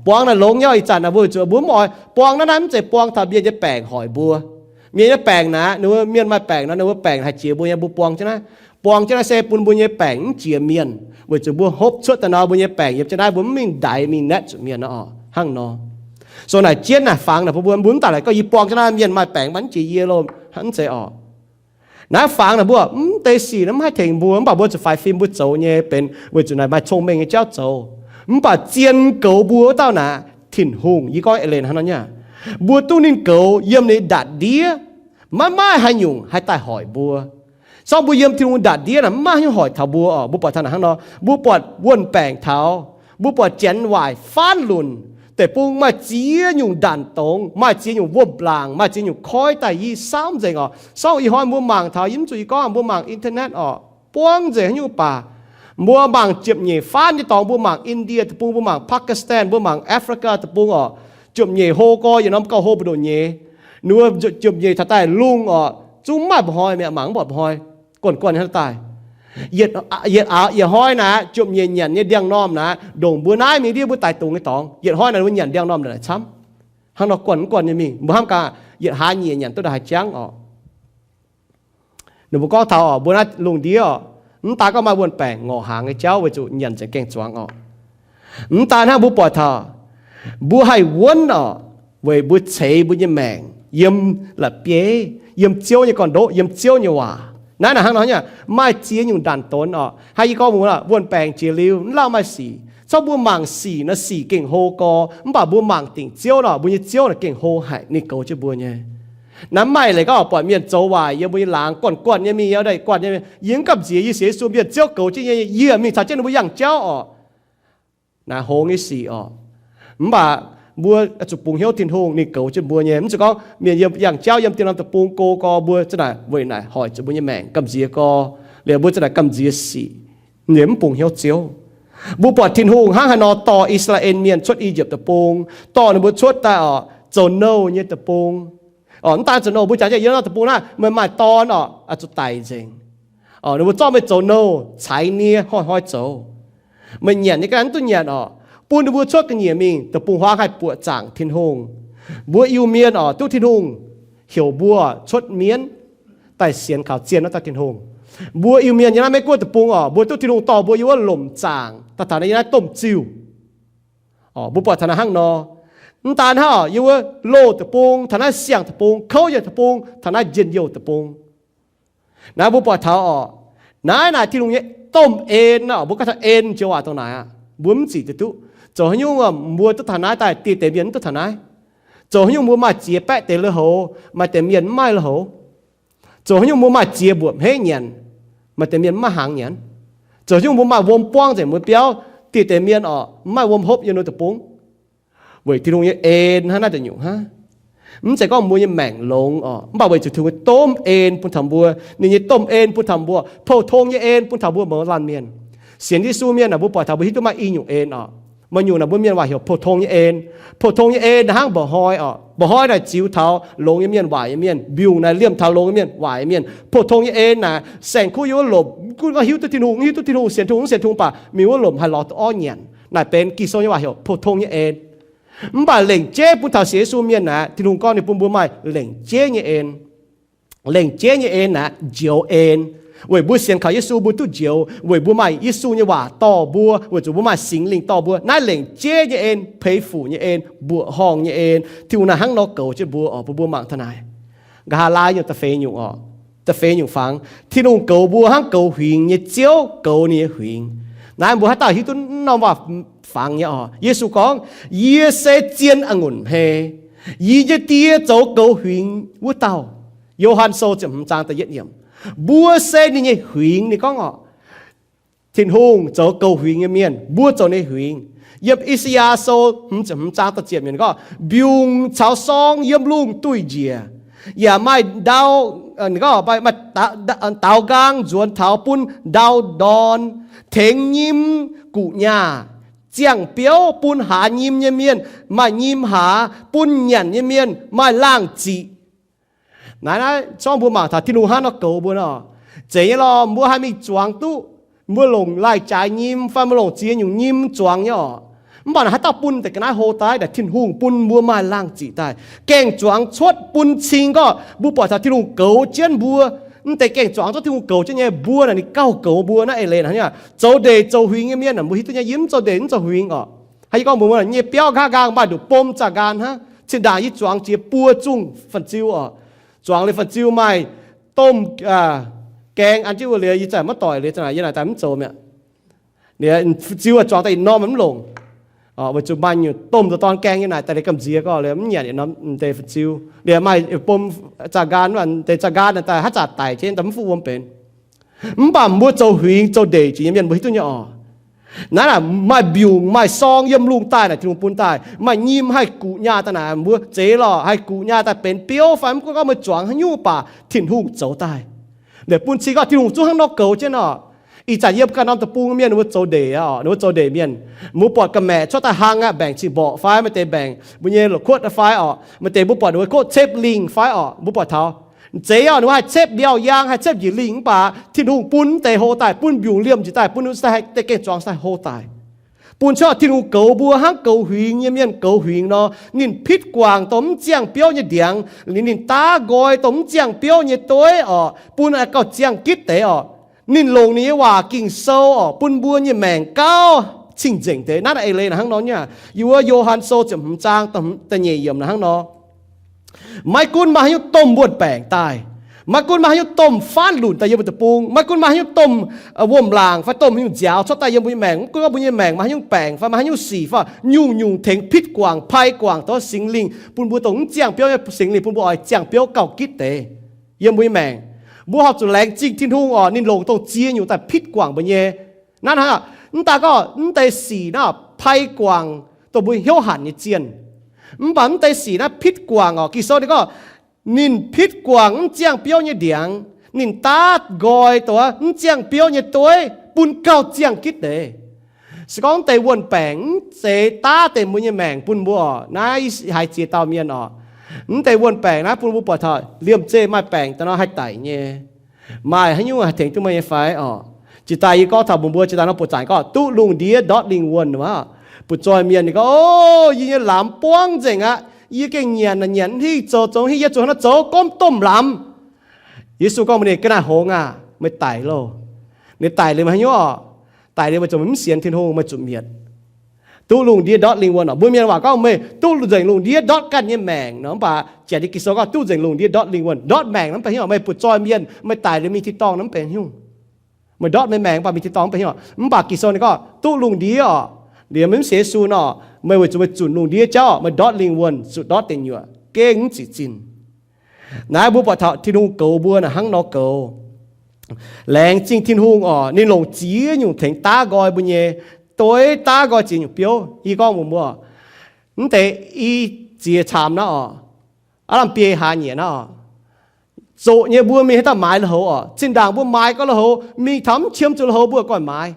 Buang naaic longx nyei. Ih zanc naaic mbuo zuqc mbuo mv oix buang naaiv, naaiv mv zeiz buang taux mienh nyei baengc hoic mbuo. Mienh nyei baengc naaic, ninh mbuo mienh maaih baengc nor, ninh mbuo baengc haih jiex mbuo nyei, mbuo buang jienv naaiv. Buang jienv naaiv se bun mbuo nyei baengc mv jiex mienh, weic zuqc mbuo hopv cuotv daaih nor mbuo nyei baengc yiem jienv naaiv, mbuo mv mingh ndaix mingh naetv zuqc mienh nor orqc. Hnangv nor, so naaic jienv naaic fangx naaic bun mbuo, mbuo mv daaih laaix gorngv yie buang jienv naaiv mienh maaih baengc mv jiex yie loh, mv zeiz orqc. Naaiv fangx naaic mbuo mv deix sic naaiv mv haih tengx mbuo, mv baac mbuo zuqc faix fim mbuo zoux nyei benx weic zuqc naaic maaih cong-mengh nyei jauv zoux. Mv baac zien goux mbuo wuov dauh naaic, Tin-Hungh. Yie gorngv eix leiz hnangv nor nyei, mbuo duqv ninh goux yiem ninh ndaatv-ndiev, maiv maaih haaix nyungc haih daaih hoic mbuo. Sorng mbuo yiem Tin-Hungh ndaatv-ndiev naaic maiv maaih haaix nyungc hoic taux mbuo orqc. Mbuo buatc taux naaic hnangv nor, mbuo buatc wuon-baengc taux, mbuo buatc janx waaic faanv lunc, deic-bung maaih ziex nyungc ndanc dongz, maaih ziex nyungc wuom-laangc, maaih ziex nyungc koiv daaih i saauv nzengc orqc. Sorng ih hnoi mbuo mangc taux, yie mv zuqc yie gorngv mbuo mangc internet orqc, buangv nzengc haaix nyungc baac mbuo mangc ziepc nyeic faanv nyei dorngx, mbuo mangc India deic-bung, mbuo mangc Pakistan, mbuo mangc Africa deic-bung orqc, ziepc nyeic hlo gorx yietc norm gauh hlo mbu'ndongx nyei. Ninh mbuo ziepc nyeic taux daaih lungh orqc, zungv mv maaih mba'hnoi mi'aqv, mangc mv buatc mba'hnoi, guanh guanh hnangv daaih. Yietc, yietc hnoi naaic ziepc nyeic nyanc nyei ndiangx-normh naaic, ndongc mbuo naaiv mingh ndiev mbuo daic dungz nyei dorngx, yietc hnoi naaic mbuo nyanc ndiangx-normh naaic camv. Hnangv nor guanh mv guanh nyei mingh, mbuo hnamv gaax yietc hlaax nyieqc nyanc duqv ndongc haaix jangv orqc. Ninh mbuo gorngv taux orqc, mbuo naaiv lungh ndiev orqc, mv daan gorngv maaih wuon-baengc ngorc hnaangx nyei jauv weic zuqc nyanc za'gengh zuangx orqc. Mv daan hnangv, mbuo buatc taux mbuo haih wuonv orqc, weic mbuo ceix mbuo nyei maengc yiem la'bieiv, yiem Ziouv nyei gorn-ndoqv, yiem Ziouv nyei waac. Naaiv naaic hnangv nor nyei, maaih ziex nyungc ndanc donx orqc. Hnangv yie gorngv mbuo wuon-baengc jiex liuz mv lauh maaih sic. Corc mbuo mangc sic nor, sic gengh hlo gorx, mv baac mbuo mangc dingc Ziouv nor, mbuo nyei Ziouv naaic gengh hlo haic, ninh goux jienv mbuo nyei. Naaiv mv maaih leiz gorngv buatc mienh zoux waaic yiem mbuo nyei laangz, guanh guanh nyei mingh, yiem daaih guanh nyei mingh, yie mv gamh nziex, yie sienx Yesu, mienh Ziouv goux jienv nyei, yie mingh caux jienv ninh mbuo yangh jauv orqc. Naaiv hlo nyei sic orqc. Mv baac mbuo zuqc bungx hnyouv Tin-Hungh, ninh goux jienv mbuo nyei. Mv zeiz gorngv mienh yiem yangh jauv yiem dien norm deic-bung go gorx, mbuo za'naaic weic naaic hoic zuqc mbuo nyei maengc gamh nziex gorx, liuz mbuo za'naaic gamh nziex sic, liuz mv bungx hnyouv Ziouv. Mbuo buatc Tin-Hungh hnangv haaix nor dorh I^saa^laa^en Mienh cuotv I^yipv Deic-Bung, dorh ninh mbuo cuotv daaih orqc, zoux nouh nyei deic-bung. Mv daan zoux nouh, mbuo jangx jienv yiem norm deic-bung naaiv, meih maaih dorn orqc, zuqc daic nzengc. Ninh mbuo zorqv meih zoux nouh, caux nie hnoi-hnoi zoux. Meih nyanc nyei ga'naaiv mv duqv nyanc orqc. Bun ninh mbuo cuotv ga'nyiec mingh, deic-bung huaang haih buoqc zaangc Tin-Hungh. Mbuo Iu-Mienh orqc, duqv Tin-Hungh heuc mbuo cuotv mienv daaih sienx kaux zien wuov dauh Tin-Hungh. Mbuo Iu-Mienh yiem naaiv Meiv-Guoqv deic-bung orqc, mbuo duqv Tin-Hungh dorh mbuo yiem wuov lomc zaangc daaih taux naaiv yiem naaiv domh ziuh. Mbuo buatc taux naaiv hnangv nor. Mv daan hnangv orqc, yiem wuov loh deic-bung, taux naaiv siang-deic-bung, kouv yienc deic-bung, taux naaiv njien-youh deic-bung. Naaiv mbuo buatc taux orqc, naaiv naaic Tin-Hungh nyei domh en orqc, mbuo gorngv taux en joux waac dongh naaic aqv, mbuo mv zic duqv duqv. Zoux haaix nyungc mbuo duqv taux naaiv daaih, dieh deix mienh mv duqv taux naaiv? Zoux haaix nyungc mbuo maaih ziex baeqv deix lui-houx, maaih deix mienh mv maaih lui-houx? Zoux haaix nyungc mbuo maaih ziex mbuoqc hmeiv nyanc, maaih deix mienh mv maaih hnaangx nyanc? Zoux haaix nyungc mbuo maaih wuom buangv nzengc mbuo biauv, dieh deix mienh orqc mv maaih wuom hopv yiem ninh deic-bung? Weic Tin-Hungh nyei en hnangv naaiv deic nyungc hnangv. Mv zeiz gorngv mbuo nyei maengc longx orqc, mv baac weic zuqc Tin-Hungh nyei domh en bun taux mbuo, ninh nyei domh en bun taux mbuo, pou-tong nyei en bun taux mbuo mouz laanh mienh. Sienx Yesu mienh naaic, mbuo buatc taux mbuo hiuv duqv maaih i nyungc en orqc. Maaih nyungc naaic mbuo mienh waac heuc pou-tong nyei en. Pou-tong nyei en naaic hnangv mba'hnoi orqc. Mba'hnoi naaic ziux taux longx nyei mienh, waaic nyei mienh. Mbiungc naaic liemh taux longx nyei mienh, waaic nyei mienh. Pou-tong nyei en naaic saeng-kuv yiem wuov lomc, gunv gorngv hiuv duqv Tin-Hungh, hiuv duqv Tin-Hungh, sienx Tin-Hungh, sienx Tin-Hungh, mv baac mingh wuov lomc haih lorz duqv orv nyanc. Naaic benx Ging-Sou nyei waac heuc pou-tong nyei en. Mv baac lengc jeiv bun taux sienx Yesu mienh naaic, Tin-Hungh gorngv ninh bun mbuo maaih lengc jeiv nyei en. Lengc jeiv nyei en naaic njoux en. Weic mbuo sienx kaux Yesu mbuo duqv njoux, weic mbuo maaih Yesu nyei waac dorh mbuo, weic zuqc mbuo maaih Singx Lingh dorh mbuo. Naaiv lengc jeiv nyei en, peix fuc nyei en, mbuoqc horngh nyei en. Tin-Hungh naaic hnangv nor goux jienv mbuo oc, bun mbuo mangc taux naaic. Nqa'haav laai nyungc da'feix nyungc oc, da'feix nyungc fangx, Tin-Hungh goux mbuo hnangv goux huingx nyei Ziouv goux ninh nyei huingx. Naaiv mbuo haaix dauh hiuv duqv norm waac-fangx nyei oc? Yesu gorngv, yie se zien a'ngunc hmei. Yie nyei Die zoux goux huingx wuov dauh. Yo^han Sou ziepc hmz zaang da'yietv yiemc. Mbuo se ninh nyei huingx, ninh gorngv oc. Tin-Hungh zoux goux huingx nyei mienh, mbuo zoux ninh huingx. Yiem I^saa^yaa Sou hmz ziepc hmz zaang da'ziepc yiemc gorngv, mbiungc caux sorng yiem lungh duih njiec, yaac maaih ndau Ninh gorngv, Maaih daaux nqaang nzuonx taux bun ndau ndorn, tengx nyim guqc nyaah, ziangh biouv bun haaz nyim nyei mienh, maaih nyim haaz, bun nyanc nyei mienh maaih laangh ziqc. Naaiv, naaiv zorngv mbuo mangc taux Tin-Hungh hnangv nor goux mbuo nor. Zeiz nyei lorqc, mbuo haih mingh zuangx duqv, mbuo longc lai-jaaix nyim fai mbuo longc ziex nyungc nyim zuangx nyei orqc. Mv baac naaic haaix dauh bun deix ga'naaiv hlo daaih? Naaic Tin-Hungh bun mbuo maaih laangh ziqc daaih. Gaeng-zuangx cuotv bun cing gorngv mbuo buatc taux Tin-Hungh goux jienv mbuo. Mv deix gaeng-zuangx cuotv Tin-Hungh goux jienv nyei, mbuo naaic ninh gauh goux mbuo. Naaiv eix leiz hnangv nyei, zoux ndeic zoux huingx nyei mienh naaic mbuo hiuv duqv nyei, yie mv zoux ndeic mv zoux huingx orqc. Haaix nyungc gorngv mbuo nyei biauv nqa'haav nqaang maaih nduqc bom zaah nqaan hnangv. Zinh ndaangc yie zuangx jiex buo zungh fan-ziu orqc. Zuangx liuz fan-ziu maaih domh gaeng an jienv wuov liuz, yie zaac maiv doic liuz, yie naaic daaih mv zoux mi'aqv. Liuz ziu zuangx daaih ih norm mv longc, weic zuqc maaih nyungc domh dorn gaeng nyei naaic daaih liuz gamh nziex gorngv liuz mv nyanc ih norm deix ziu. Liuz maaih bom zaah nqaan, deix zaah nqaan naaic daaih haaix zanc daic jienv daaih mv fuqv wuom benx. Mv baac mbuo zoux huingx zoux ndeic jiex nyei mienh mbuo hiuv duqv nyei orqc. Naaiv maaih mbiungc maaih sorng yiem lungh daaih naaic Tin-Hungh bun daaih. Maaih nyim haih guqc nyaah daaih naaic mbuo zeiz lorqc, haih guqc nyaah daaih benx biouv fai mv gunv gorngv meih zuangx haaix nyungc baac Tin-Hungh zoux daaih. Liuz bun cing gorngv Tin-Hungh zungv hnangv nor goux jienv orqc. Ih zanc yiem ganh norm deic-bung mienh ninh mbuo zoux ndeic orqc, ninh mbuo zoux ndeic mienh, mbuo buatc ga'maeqc cuotv daaih hlang aqv, mbaengc cing-mborqc fai maaih deix mbaengc mbuo nyei loz-kuotv fai orqc, maaih deix mbuo buatc ninh mbuo koqv cepv lingh fai orqc, mbuo buatc taux zeiz orqc, ninh mbuo haih cepv mbiauh yaang, haih cepv njiec lingh mv baac Tin-Hungh bun mv deix hlo daaih, bun mbiungc liemh njiec daaih, bun sai deix gaeng-zuangx sai hlo daaih. Bun cuotv Tin-Hungh goux mbuo hnangv goux huingx nyei mienh goux huingx nor. Ninh pitv guangc dongh mv ziangh biouv nyei ndiangx, ninh daav nqoi dongh mv ziangh biouv nyei dueiv orqc, bun gauh ziangh gitv deix orqc. Ninh longc ninh nyei waac Ging-Sou orqc, bun mbuo nyei maengc gauh cing-nzengc deix. Naaiv eix leiz naaic hnangv nor nyei. Yiem wuov Yo^han Sou ziepc hmz zaang da'nyeic yiemc naaic hnangv nor, maiv gunv maaih haaix nyungc domh wuon-baengc daaih, maiv gunv maaih haaix nyungc domh faanv lunc daaih yiem mbuo deic-bung, maiv gunv maaih haaix nyungc domh wuom-laangc fai domh haaix nyungc nziaaux cuotv daaih yiem mbuo nyei maengc, mv gunv gorngv mbuo nyei maengc maaih haaix nyungc baengc fai maaih haaix nyungc sic fai nyungc-nyungc tengx pitv guangc, pai guangc dongh Singx Lingh bun mbuo dongh mv ziangh biouv nyei Singx Lingh bun mbuo oix ziangh biouv gauh gitv deix yiem mbuo nyei maengc. Mbuo horpc zuqc laengz zingh Tin-Hungh orqc, ninh longc dongh ziex nyungc daaih pitv guangc mbuo nyei. Naaiv hnangv, mv daaih gorngv mv deix sic naaiv pai guangc dongh mbuo hnyouv hanc nyei zienh. Mv baac mv deix sic naaiv pitv guangc orqc, Ging-Sou ninh gorngv ninh pitv guangc mv ziangh biouv nyei ndiangx, ninh daav nqoi dongh mv ziangh biouv nyei dueiv bun gauh ziangh gitv deix. Se gorngv mv deix wuon-baengc mv zeiz daav deix mbuo nyei maengc bun mbuo orqc, naaiv haiz ziex dauh mienh orqc, mv deix wuon-baengc naaiv bun mbuo buatc taux liemh zeih maaih baengc daaih nor haih daic nyei. Maaih haaix nyungc haih tengx duqv meih nyei fai orqc? Jiex daaih yie gorngv taux mbuo, mbuo jiex daaih nor buoqc zaanc gorngv duqv lungh ndiev ndortv lingh wuonh aqv. Butv-zoih mienh ninh gorngv, O, yie nyei lamz buangv nzengc aqv. Yie gengh nyanc nor nyanc mv hingh, zoux zoux mv hingh, yie zuqc hnangv nor zoux gomv domh lamz. Yesu gorngv mbuox ninh, Ga'naaiv hngongx aah! Meih daic loh. Ninh daic liuz meih haaix nyungc orqc? Daic liuz meih zuqc mv sienx Tin-Hungh, meih zuqc mietc. Duqv lungh ndiev ndortv lingh wuonh orqc. Mbuo mienh waac gorngv meih duqv nzengc lungh ndiev ndortv ganh nyei maengc nor, mv baac janx nyei Ging-Sou gorngv duqv nzengc lungh ndiev ndortv lingh wuonh. Ndortv maengc nor mv benx haaix nyungc? Meih butv-zoih mienh, meih daic liuz mingh tin-dorngh nor mv benx haaix nyungc? Meih ndortv meih maengc mv baac mingh tin-dorngh mv benx haaix nyungc? Mv baac Ging-Sou ninh gorngv duqv lungh ndiev orqc, liuz meih mv sienx Yesu nor, meih weic zuqc meih zunc lungh ndiev jauv, meih ndortv lingh wuonh, zuqc ndortv deic nyuoqc, gengh mv zic zinh. Naaiv mbuo buatc taux Tin-Hungh goux mbuo naaic hnangv nor goux. Laengz zingh Tin-Hungh orqc, ninh longc ziex nyungc tengx daav nqoi mbuo nyei dueiv, daav nqoi ziex nyungc biouv. Yie gorngv mbuox mbuo, mv deix i ziex caamx naaiv orqc, aav lamh biei hlaax nyieqc naaiv orqc, zoqc nyei mbuo mingh haaix dauh maaiz lui-houx orqc? Zinh ndaangc mbuo maaiz gau lui-houx, mingh taux mv qiemx zuqc lui-houx mbuo goiv maaiz.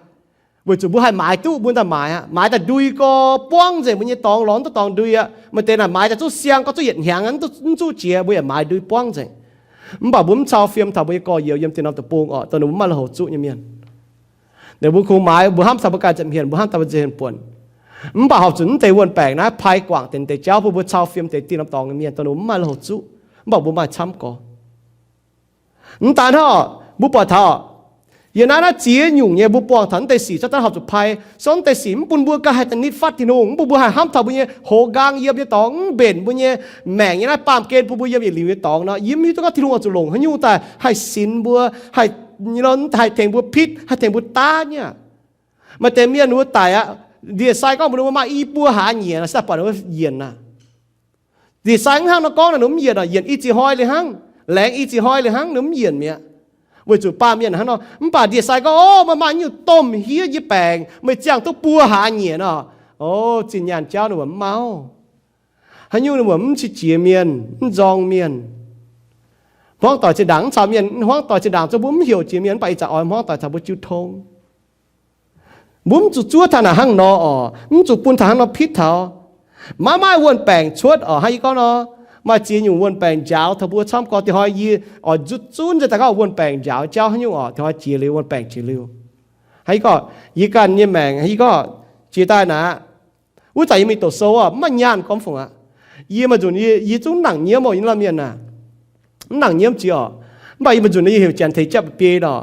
Weic zuqc mbuo haih maaiz duqv mbuo daaih maaiz aqv. Maaiz daaih ndui gau buangv nzengc mbuo nyei dorngx lorz mv duqv dorngx ndui aqv. Maaih deix naaic maaiz daaih zuqv siang gorngv zuqv yietc hnyangx mv zuqc jiex, mbuo yaac maaiz ndui buangv nzengc. Mv baac mbuo mv cau fiem taux mbuo nyei gorx-youz yiem dieh norm deic-bung orqc, dongh ninh mbuo mv maaih lui-houx zuqv nyei mienh. Ninh mbuo kungx maaiz, mbuo hnamv taux mbuo ganh ziepc hmien, mbuo hnamv taux mbuo nza'hmien buonc. Mv baac horpc zuqc mv deix wuon-baengc naaiv pai guangc deix deix jauv bun mbuo cau fiem deix dieh norm dorngx nyei mienh, dongh ninh mbuo mv maaih lui-houx zuqv, mv baac mbuo maaih camv gorx. Mv daaih hnangv, mbuo buatc taux yiem naaiv naaiv ziex nyungc nyei mbuo buangh taux mv deix sic cuotv daaih horpc zuqc pai. Se gorngv mv deix sic mv bun mbuo ganh haih da'nitv fatv Tin-Hungh, mv bun mbuo haih hnamv taux mbuo nyei hoz nqaang yiem nyei dorngx, mv mbenc mbuo nyei maengc nyei naaiv baamh gen bun mbuo yiem yietc liuz nyei dorngx nor, yie mv hiuv duqv gorngv Tin-Hungh oix zuqc longc haaix nyungc daaih haih sinx mbuo, haih, haih tengx mbuo pitv, haih tengx mbuo daav nyei aqv. Maaih deix mienh wuov daic aqv, ndie-sai gorngv mbuox ninh mbuo maaih i buo hlaax nyieqc, se daaih buatc ninh mbuo yienc aqv. Ndie-sai mv hnangv nor gorngv naaic, ninh mv yienc aqv. Yienc i ziex hnoi liuz hnangv, laengz i ziex hnoi liuz hnangv, ninh mv yienc mi'aqv. Weic zuqc baamh mienh hnangv nor. Mv baac ndie-sai gorngv, O, meih maaih nyungc domh hiev nyei baengc, meih ziangh duqv buo hlaax nyieqc nor. O, zinh nyaanh jauv ninh mbuo mv mauv. Haaix nyungc ninh mbuo mv qiex jiez mienh, mv nzorng mienh. Hmuangv doic zinh ndaangc mv caux mienh hmuangv doic zinh ndaangc, zungv mbuo mv heuc jiex mienh, mv baac ih zanc oix hmuangv doic caux mbuo jiu tong. Mbuo mv zuqc zuov taux naaic hnangv nor oc, mv zuqc bun taux hnangv nor pitv taux. Maiv maaih wuon-baengc cuotv oc. Hnangv yie gorngv nor, maaih ziex nyungc wuon-baengc njaaux taux mbuo camv gorx. Dinh hnoi yie oix nzutv zunv nzengc daaih gorngv wuon-baengc njaaux jauv haaix nyungc oc. Dinh hnoi jiex liuz wuon-baengc jiex liuz. Hnangv yie gorngv, yie ganh nyei maengc, hnangv yie gorngv, jiex daaih naaic, wuov zanc yie mingh doqc sou oc, mv maaih nyaanh gormx fungc aqv. Yie maaih nzunc yie zungv mv nangc nyiemv oc, yie la'maah mienh naaic, mv nangc nyiemv jiex oc. Mv baac yie maaih nzunc yie heuc janx tengx japv biei nor.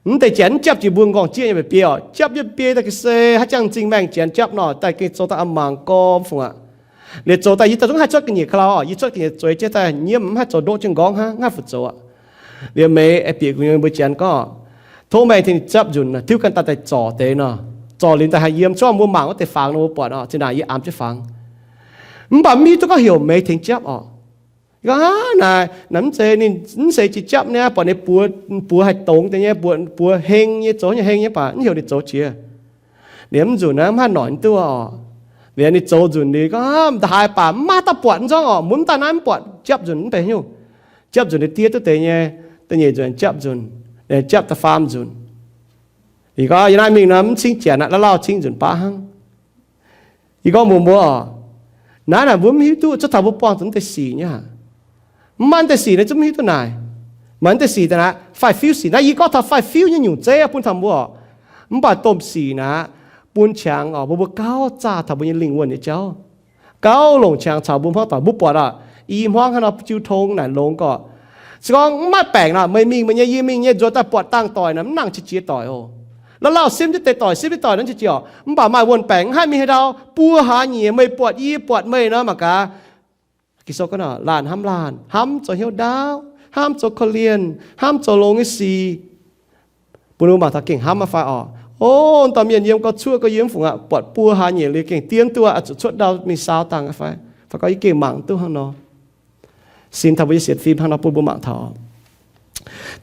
Mv deix janx mv japv jiex mbuo nqorngv jieqv nyei biei oc. Japv nyei biei daaih ga'sie haaix jangx m'zing maengh janx japv nor, daaih gengh zoux daaih a'mangc gormx fungc aqv. Liuz zoux daaih yie daaih zungv haih cuotv ga'nyiec ka'lauh oc. Yie cuotv ga'nyiec zueiz jienv daaih nyiemv, mv haih zoux ndoqv jienv nqorngv hnangv, mv haih fu zoux aqv. Liuz meih aengx bieqc gu'nyuoz mbuo janx gorngv, tov meih tengx japv nzunc, tiuv ganh daaih daaih zorc deix nor. Zorc liuz daaih haih yiem, zorqv mbuo mangc wuov deix fangx nor mbuo buatc oc. Zinh ndaangc yie aapv jienv fangx, mv baac mv hiuv duqv gorngv heuc meih tengx japv oc. Yie gorngv, aav, naaic, naaic mv zeiz ninh mv seix jiex japv niaa, buatc ninh buoz, buoz haih dongz deix nyei, buoz, buoz heng nyei, zoux nyei heng nyei, mv baac mv heuc ninh zoux jiex. Liuz mv nzunc naaiv mv haih noic duqv oc. Liuz ninh zoux nzunc liuz gorngv, aav, m'daaih haaix baac mv maaih dauh buatc nzorngv oc. Mbuo mv daaih naaiv mv buatc japv nzunc mv benx haaix nyungc. Japv nzunc ninh diev duqv deix nyei, da'nyeic nzunc japv nzunc, liuz japv da'faam nzunc. Yie gorngv yie naaiv mingh nor mv cingv janx aqv, lauh lauh cingv nzunc baav hnangv. Yie gorngv mbuox mbuo oc, naaiv naaic mbuo mv hiuv duqv, cuotv taux mbuo buangh zuqc mv deix sic nyei aqv. Mv maaih mv deix sic naaiv zungv mv hiuv duqv naaic. Maaih mv deix sic daaih naaic, faix-fiuv sic naaiv, yie gorngv taux faix-fiuv nyei nyungc zeiv bun taux mbuo oc. Mv baac domh sic naaic, bun qangx oc, mbuo mbuo gauh zaah taux mbuo nyei lingh wuonh nyei jauv, gauh longc qangx caux mbuo hmuangv doic. Mbuo buatc aqv, i hmuangv hnangv nor jiu tong naaic longx gorqv. Se gorngv mv maaih baengc nor, meih mingh meih nyei, yie mingh nyei, nzuonx daaih buatc dangh doic naaic, mv nangc qiex jiez doic oc. Lauh lauh simv jienv deix doic, simv jienv doic nor qiex jiez oc. Mv baac maaih wuon-baengc mv haih mingh haaix ndau, buo hlaax nyieqc meih buatc yie, buatc meih nor mangc gaax. Ging-Sou gorngv, laanh hnamv laanh, hnamv zoux hnyouv ndaauv, hnamv zoux korv-lienh, hnamv zoux longx nyei sic. Bun mbuo mangc taux gengh hnamv aqv fai oc. O, dauh mienh yiem gauh cuoqv gauh yiem fungc aqv, buatc buo hlaax nyieqc liuz gengh dien duqv aqv, zuqc cuotv ndau mingh saau dangh aqv fai? Fai gorngv yie gengh mangc duqv hnangv nor. Sin taux mbuo nyei sienx fim hnangv nor bun mbuo mangc taux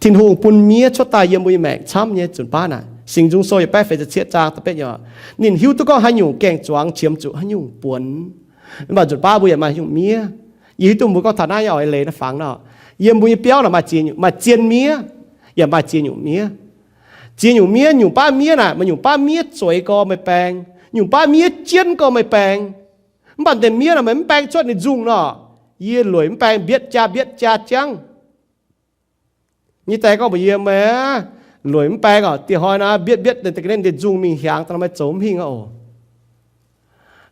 Tin-Hungh bun miev cuotv daaih yiem mbuo nyei maengc camv nyei nzunc baav naaic. Singx Nzung Sou yietc baeqv feix ziepc cietv zaang da'betv yiemc, ninh hiuv duqv gorngv haaix nyungc gaeng-zuangx qiemx zuqc haaix nyungc buonc. Mv baac nzunc baav mbuo yaac maaih haaix nyungc miev. Yie hiuv duqv mbuo gorngv taux naaiv nyei oc, leiz naaiv fangx nor, yiem mbuo nyei biauv naaic maaih ziex nyungc, maaih zien miev, yaac maaih ziex nyungc miev. Ziex nyungc miev, nyungc baav miev naaic maaih nyungc baav miev zueiz gorx meih baeng, nyungc baav miev jienv gorx meih baeng. Mv baac deix miev naaic meih mv baeng cuotv ninh nzungh nor, yie lueic mv baeng mbietv jaa mbietv jaa jangv. Nyei deix gorngv mbuox yie, meih lueic mv baeng oc, dieh hnoi naaiv mbietv mbietv deix ga'naaiv deix nzungh mingh hiaangx daaih nor meih zoux mv hingh aqv oc.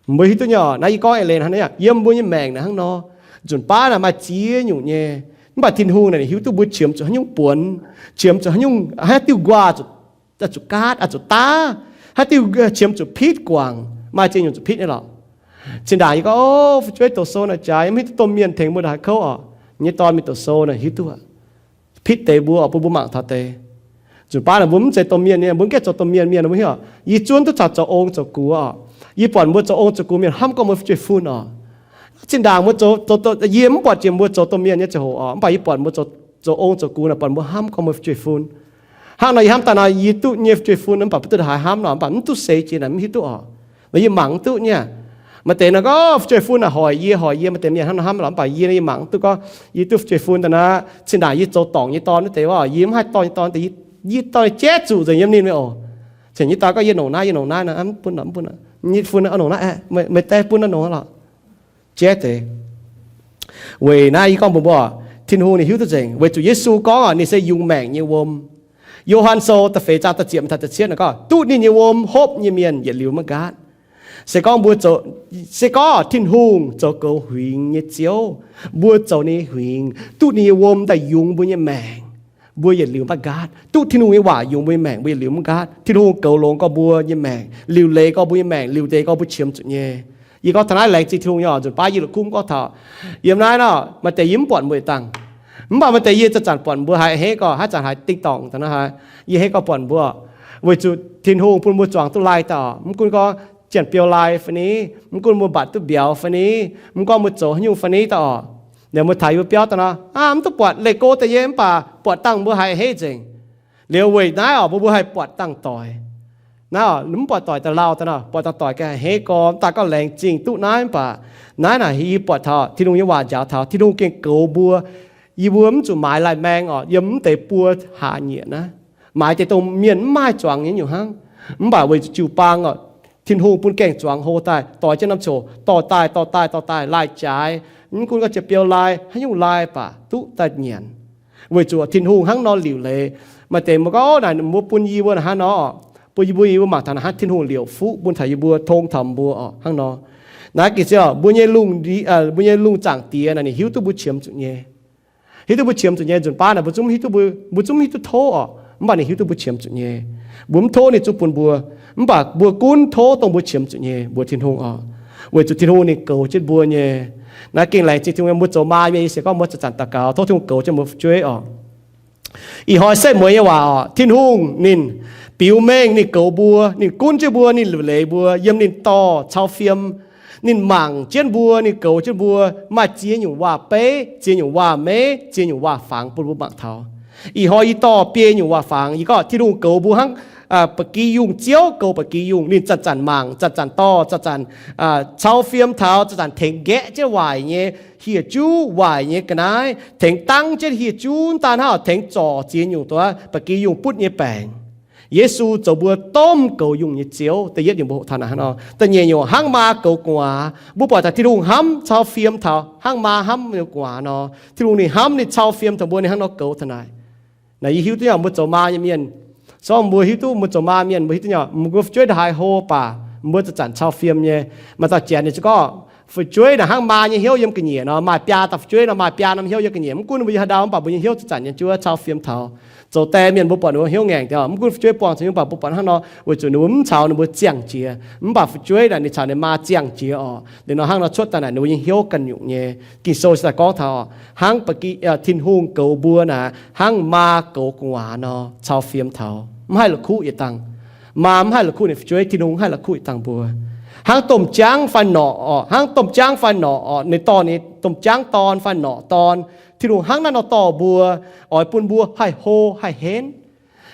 Mbuo hiuv duqv nyei oc, naaiv yie gorngv eix leiz hnangv naaiv, yiem mbuo nyei maengc naaic hnangv nor, nzunc baav naaic maaih ziex nyungc nyei. Mv baac Tin-Hungh naaic ninh hiuv duqv mbuo qiemx zuqc haaix nyungc buonc, qiemx zuqc haaix nyungc, haaix diuh nquaah zuqc, zuqc gaatv, zuqc daav, haaix diuh qiemx zuqc pitv guangc, maaih ziex nyungc zuqc pitv nyei lorqc. Zinh ndaangc yie gorngv, o, fu'jueiv doqc sou naaic jaax, yie mv hiuv duqv domh mienh tengx mbuo ndongc haaix kouv oc. Nyei dorn mingh doqc sou naaic hiuv duqv aqv. Pitv deix mbuo oc, bun mbuo mangc taux deix. Nzunc baav naaic mbuo mv zeiz domh mienh nyei, mbuo mv gaengh zoux domh mienh mienh, mbuo hiuv oc. Yie zuonv duqv caux zoux ong zoux gux oc. Yie buatc mbuo zoux ong zoux gux mienh hnamv gorngv mbuo fu'jueiv fun oc. Zinh ndaangc mbuo zoux, zoux, yie mv buatc jiex mbuo zoux domh mienh nyei ziangh hoc oc, mv baac yie buatc mbuo zoux, zoux ong zoux gux naaic buatc mbuo hnamv gorngv mbuo fu'jueiv fun. Hnangv nor yie hnamv daaih nor yie duqv nyei fu'jueiv fun, mv baac mv duqv haaix hnamv nor, mv baac mv duqv seix jiex naaic mv hiuv duqv oc. Nor yie mangc mv duqv nyei. Maaih deix nor gorngv fu'jueiv fun naaic hoic yie, hoic yie, maaih deix mienh hnangv nor hnamv lorqc, mv baac yie, yie mangc mv duqv gorngv yie duqv fu'jueiv fun daaih naaiv, zinh ndaangc yie zoux dorngc nyei dorn wuov deix oc, yie mv haih dorh nyei dorn deix, yie dorh nyei jaiv zuqc nzengc yiem ninh mingh oc. Cingx nyei dorn gorngv yie nongc naaiv, yie nongc naaiv nor, mv bun lorqc, mv bun lorqc. Nyei fun nor, nongc naaiv aeqv, meih daaih bun nor nongc lorqc. Jaiv deix. Weic naaiv yie gorngv mbuox mbuo, Tin-Hungh ninh hiuv duqv nzengc, weic zuqc Yesu gorngv oc, ninh se yungz maengc nyei wuom. Yo^han Sou da'feix zaang da'ziepc taux da'cietv naaic gorngv, duqv ninh nyei wuom hopv nyei mienh yietc liuz maiv nqaatv. Se gorngv mbuo zoux, se gorngv Tin-Hungh zoux goux huingx nyei Ziouv, mbuo zoux ninh nyei huingx, duqv ninh nyei wuom daaih yungz mbuo nyei maengc, mbuo yietc liuz maiv nqaatv. Duqv Tin-Hungh nyei waac yungz mbuo nyei maengc, mbuo yietc liuz maiv nqaatv. Tin-Hungh goux longx gorx mbuo nyei maengc, liuc leiz gorx mbuo nyei maengc, liuc deix gorx mbuo qiemx zuqc nyei. Yie gorngv taux naaiv laengz zingh Tin-Hungh nyei oc. Nzunc baav yie la'kuqv gorngv taux, yiem naaiv nor, maaih deix yie mv buatc mbuo yietc dangh. Mv baac maaih deix yie zanc-zanc buatc mbuo haiz a'hneiv gorx, haaix zanc haiz ding dorngc daaih nor haiz, yie a'hneiv gorx buatc mbuo, weic zuqc Tin-Hungh bun mbuo zuangx duqv lai dauh. Mv gunv gorngv janx-biou lai fai ni, mv gunv mbuo mbatc duqv mbiauz fai ni, mv gorngv mbuo zoux haaix nyungc fai ni daaih oc, liuz mbuo taux yie mbuo biauv daaih nor, aav, mv duqv buatc leih go daaih nyei, mv baac buatc dangh mbuo haiz a'hneiv nzengc. Liuz weic naaiv oc, mbuo mbuo haih buatc dangh doic. Naaiv oc, mv buatc doic daaih lauh daaih nor, buatc dangh doic gengh a'hneiv gorx, mv daaih gorngv laengz zingh duqv naaiv, mv baac naaiv naaic yie buatc taux Tin-Hungh nyei waac njaaux taux Tin-Hungh gengh goux mbuo. yie mbuo mv zuqc maaiz laaih maeng oc, yiem mv deix buo hlaax nyieqc naaiv, maaiz deix dongh mienh mv maaih zuangx nyei nyungc hnangv. Mv baac weic zuqc jiu-baang oc, Tin-Hungh bun gaeng-zuangx hlo daaih, doix jienv norm coc dorh daaih, dorh daaih, dorh daaih, laaih jaaix. Mv gunv gorngv jiex biou lai, haaix nyungc lai baac duqv daaih nyanc. Weic zuqc Tin-Hungh hnangv nor liuc leiz. Maaih deix mbuo gorngv, Ov, naaic mbuo bun yie mbuo naaic hnangv nor, bun yie mbuo, yie mbuo mangc taux naaic hnangv Tin-Hungh liouc fuqv bun taux yie mbuo, tong taux mbuo oc, hnangv nor. Naaiv gengh ziouc mbuo nyei lungh, mbuo nyei lungh zaangc Diex naaic ninh hiuv duqv mbuo qiemx zuqc nyei. Hiuv duqv mbuo qiemx zuqc nyei nzunc baav naaic mbuo zungv hiuv duqv, mbuo zungv hiuv duqv tov oc. Mv baac ninh hiuv duqv mbuo qiemx zuqc nyei. Mbuo mv tov ninh zungv bun mbuo. Mv baac mbuo gunv tov dongh mbuo qiemx zuqc nyei mbuox Tin-Hungh oc. Weic zuqc Tin-Hungh ninh goux jienv mbuo nyei. Naaiv gengh laengz zingh Tin-Hungh, mbuo zoux maa mienh nyei sic gorngv mbuo zanc-zanc daux gaux tov Tin-Hungh goux jienv mbuo fu'jueiv oc. Ih hnoi setv mueiz nyei waac oc, Tin-Hungh ninh biux mengh ninh goux mbuo, ninh gunv jienv mbuo, ninh liuc leiz mbuo yiem ninh dorh cau fiem. Ninh mangc jienv mbuo, ninh goux jienv mbuo, maaih ziex nyungc waac-beiv, ziex nyungc waac-meiv, ziex nyungc waac-fangx bun mbuo mangc taux. Ih hnoi yie dorh biei nyungc waac-fangx. Yie gorngv Tin-Hungh goux mbuo hnangv ba'gi yungh, Ziouv goux ba'gi yungh. Ninh zanc-zanc mangc, zanc-zanc dorh, zanc-zanc cau fiem taux, zanc-zanc tengx nqaeqv jienv waaic nyei hieh juv, waaic nyei ga'naaiv, tengx dangv jienv hieh juv, mv daan hnangv, tengx zorc ziex nyungc doz ba'gi yungh butv nyei baengc. Yesu zoux mbuo domh goux yungh nyei Ziouv. Da'yietv nyungc mbuo hoqc taux naaic hnangv nor. Da'nyeic nyungc hnangv maa goux gu'nguaaz. Mbuo buatc taux Tin-Hungh hnamv cau fiem taux hnangv maa hnamv gu'nguaaz nor. Tin-Hungh ninh hnamv ninh cau fiem taux mbuo, ninh hnangv nor goux taux naaic. Naaic yie hiuv duqv nyei, mbuo zoux maa nyei mienh, sorng mbuo hiuv duqv, mbuo zoux maa mienh mbuo hiuv duqv nyei, mbuo fu'jueiv ndaaih haiz hlo baac mbuo zanc-zanc cau fiem nyei. Maaih dauh janx ninh ziouc gorngv, fu'jueiv naaic hnangv maa nyei hnyouv yiem ga'nyiec nor. Maaih biaa dauh fu'jueiv nor, maaih biaa norm hnyouv yiem ga'nyiec. Mv gunv mbuo yiem haaix ndau, mv baac mbuo nyei hnyouv zanc-zanc nyei juov cau fiem taux. Zoux die mienh mbuo buatc ninh mbuo hnyouv ngaengc deix, mv gunv fu'jueiv buangh caux hnyouv, mv baac mbuo buatc hnangv nor weic zuqc ninh mbuo mv caux ninh mbuo ziangh jiex. Mv baac fu'jueiv naaic ninh caux ninh maa ziangh jiex oc. Liuz nor hnangv nor cuotv daaih naaic ninh mbuo nyei hnyouv ganh nyungc nyei. Ging-Sou se daaih gorngv taux hnangv Tin-Hungh goux mbuo naaic hnangv maa goux gu'nguaaz nor, cau fiem taux, mv haih la'kuqv yietc dangh. Maa mv haih la'kuqv ninh fu'jueiv, Tin-Hungh mv haih la'kuqv yietc dangh mbuo. Hnangv domh jangv fai norqc oc, hnangv domh jangv fai norqc oc, ninh dorh ninh domh jangv dorn fai norqc dorn. Tin-Hungh hnangv naaiv nor dorh mbuo, oix bun mbuo haih hlo haih henv.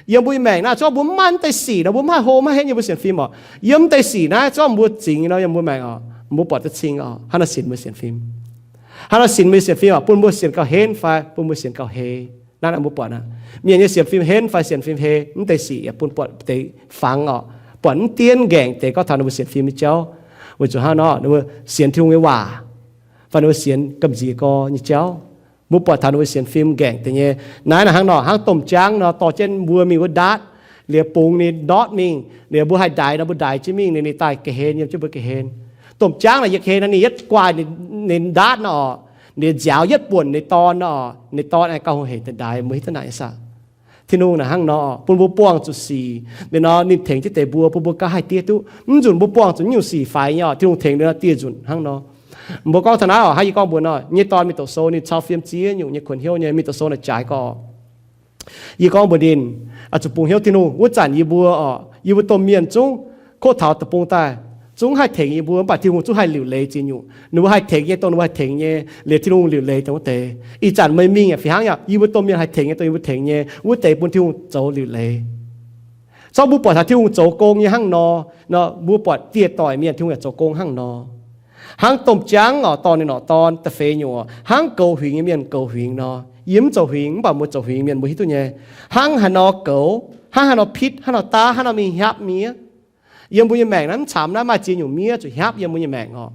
Yiem mbuo nyei maengc naaiv, se gorngv mbuo mv maaih mv deix sic nor, mbuo mv haih hlo mv haih henv yiem mbuo sienx fim oc. Yiem mv deix sic naaiv, se gorngv mbuo zingx nor, yiem mbuo maengc oc, mbuo buatc duqv cing oc. Hnangv naaiv sienx mbuo sienx fim, hnangv naaiv sienx mbuo sienx fim oc, bun mbuo sienx gauh henv fai bun mbuo sienx gauh hei. Naaiv naaiv mbuo buatc aqv. Mienh nyei sienx fim henv fai sienx fim hei, mv deix sic yaac bun buatc deix fangx oc. Buatc mv dienv nqaengc deix gorngv taux ninh mbuo sienx fim nyei jauv. Weic zuqc hnangv nor ninh mbuo sienx Tin-Hungh nyei waac, fai ninh mbuo sienx gamh nziex gorx nyei jauv. Mbuo buatc taux ninh mbuo sienx fim nqaengc deix nyei. Naaiv naaic hnangv nor, hnangv domh jangv nor dorh jienv mbuo mingh wuov ndaatv, liuz bungx ninh ndortv mingh, liuz mbuo haih ndaix nor mbuo ndaix jienv mingh, ninh daaih ga'hlen yiem jienv mbuo ga'hlen. Domh jangv naaic yiem ga'hlen nor ninh yietv guaaih ninh ndaatv nor oc, ninh nziaaux yietv buonc ninh dorn nor, ninh dorn aengx gauh hungh hec daaih ndaix. Mbuo hiuv duqv naaic nyei saah? Tin-Hungh naaic hnangv nor bun mbuo buangh zuqc sic. Liuz nor ninh tengx jienv deix mbuo, bun mbuo gauh haih diev duqv. Mv nzunc mbuo buangh zuqc nyungc sic faix nyei oc, Tin-Hungh tengx liuz nor dieh nzunc hnangv nor. Mbuo gorngv taux naaiv oc, hnangv yie gorngv mbuox nor, nyei dorn mingh doqc sou ninh cau fiem ziex nyungc nyei kuonx hnyouv nyei, mingh doqc sou naaic jaaix gorx. Yie gorngv mbuox ninh, oix zuqc bungx hnyouv Tin-Hungh. Wuov zanc yie mbuo oc, yie mbuo domh mienh zungv kov taux deic-bung daaih, zungv haih tengx yie mbuo, mv baac Tin-Hungh zungv haih liuc leiz ziex nyungc. Ninh mbuo haih tengx nyei dongh ninh mbuo haih tengx nyei, liuz Tin-Hungh liuc leiz dongh wuov deix. Ih zanc meih mingh yaac fih hnangv, yaac yie mbuo domh mienh haih tengx nyei dongh yie mbuo tengx nyei, wuov deix bun Tin-Hungh zoux liuc leiz. Zorqv mbuo buatc taux Tin-Hungh zoux gong nyei hnangv nor, nor mbuo buatc dieh doic mienh Tin-Hungh yaac zoux gong hnangv nor. Hnangv domh jangv oc, dorh ninh norqc dorn da'feix nyungc oc, hnangv goux huingx nyei mienh goux huingx nor. Yie mv zoux huingx, mv baac mbuo zoux huingx mienh mbuo hiuv duqv nyei. Hnangv haaix nor goux, hnangv haaix nor pitv, hnangv haaix nor daav, hnangv haaix nor mingh hnyapv miev. Yiem mbuo nyei maengc naaiv mv camv naaiv, maaih ziex nyungc miev zuqc hnyapv yiem mbuo nyei maengc oc.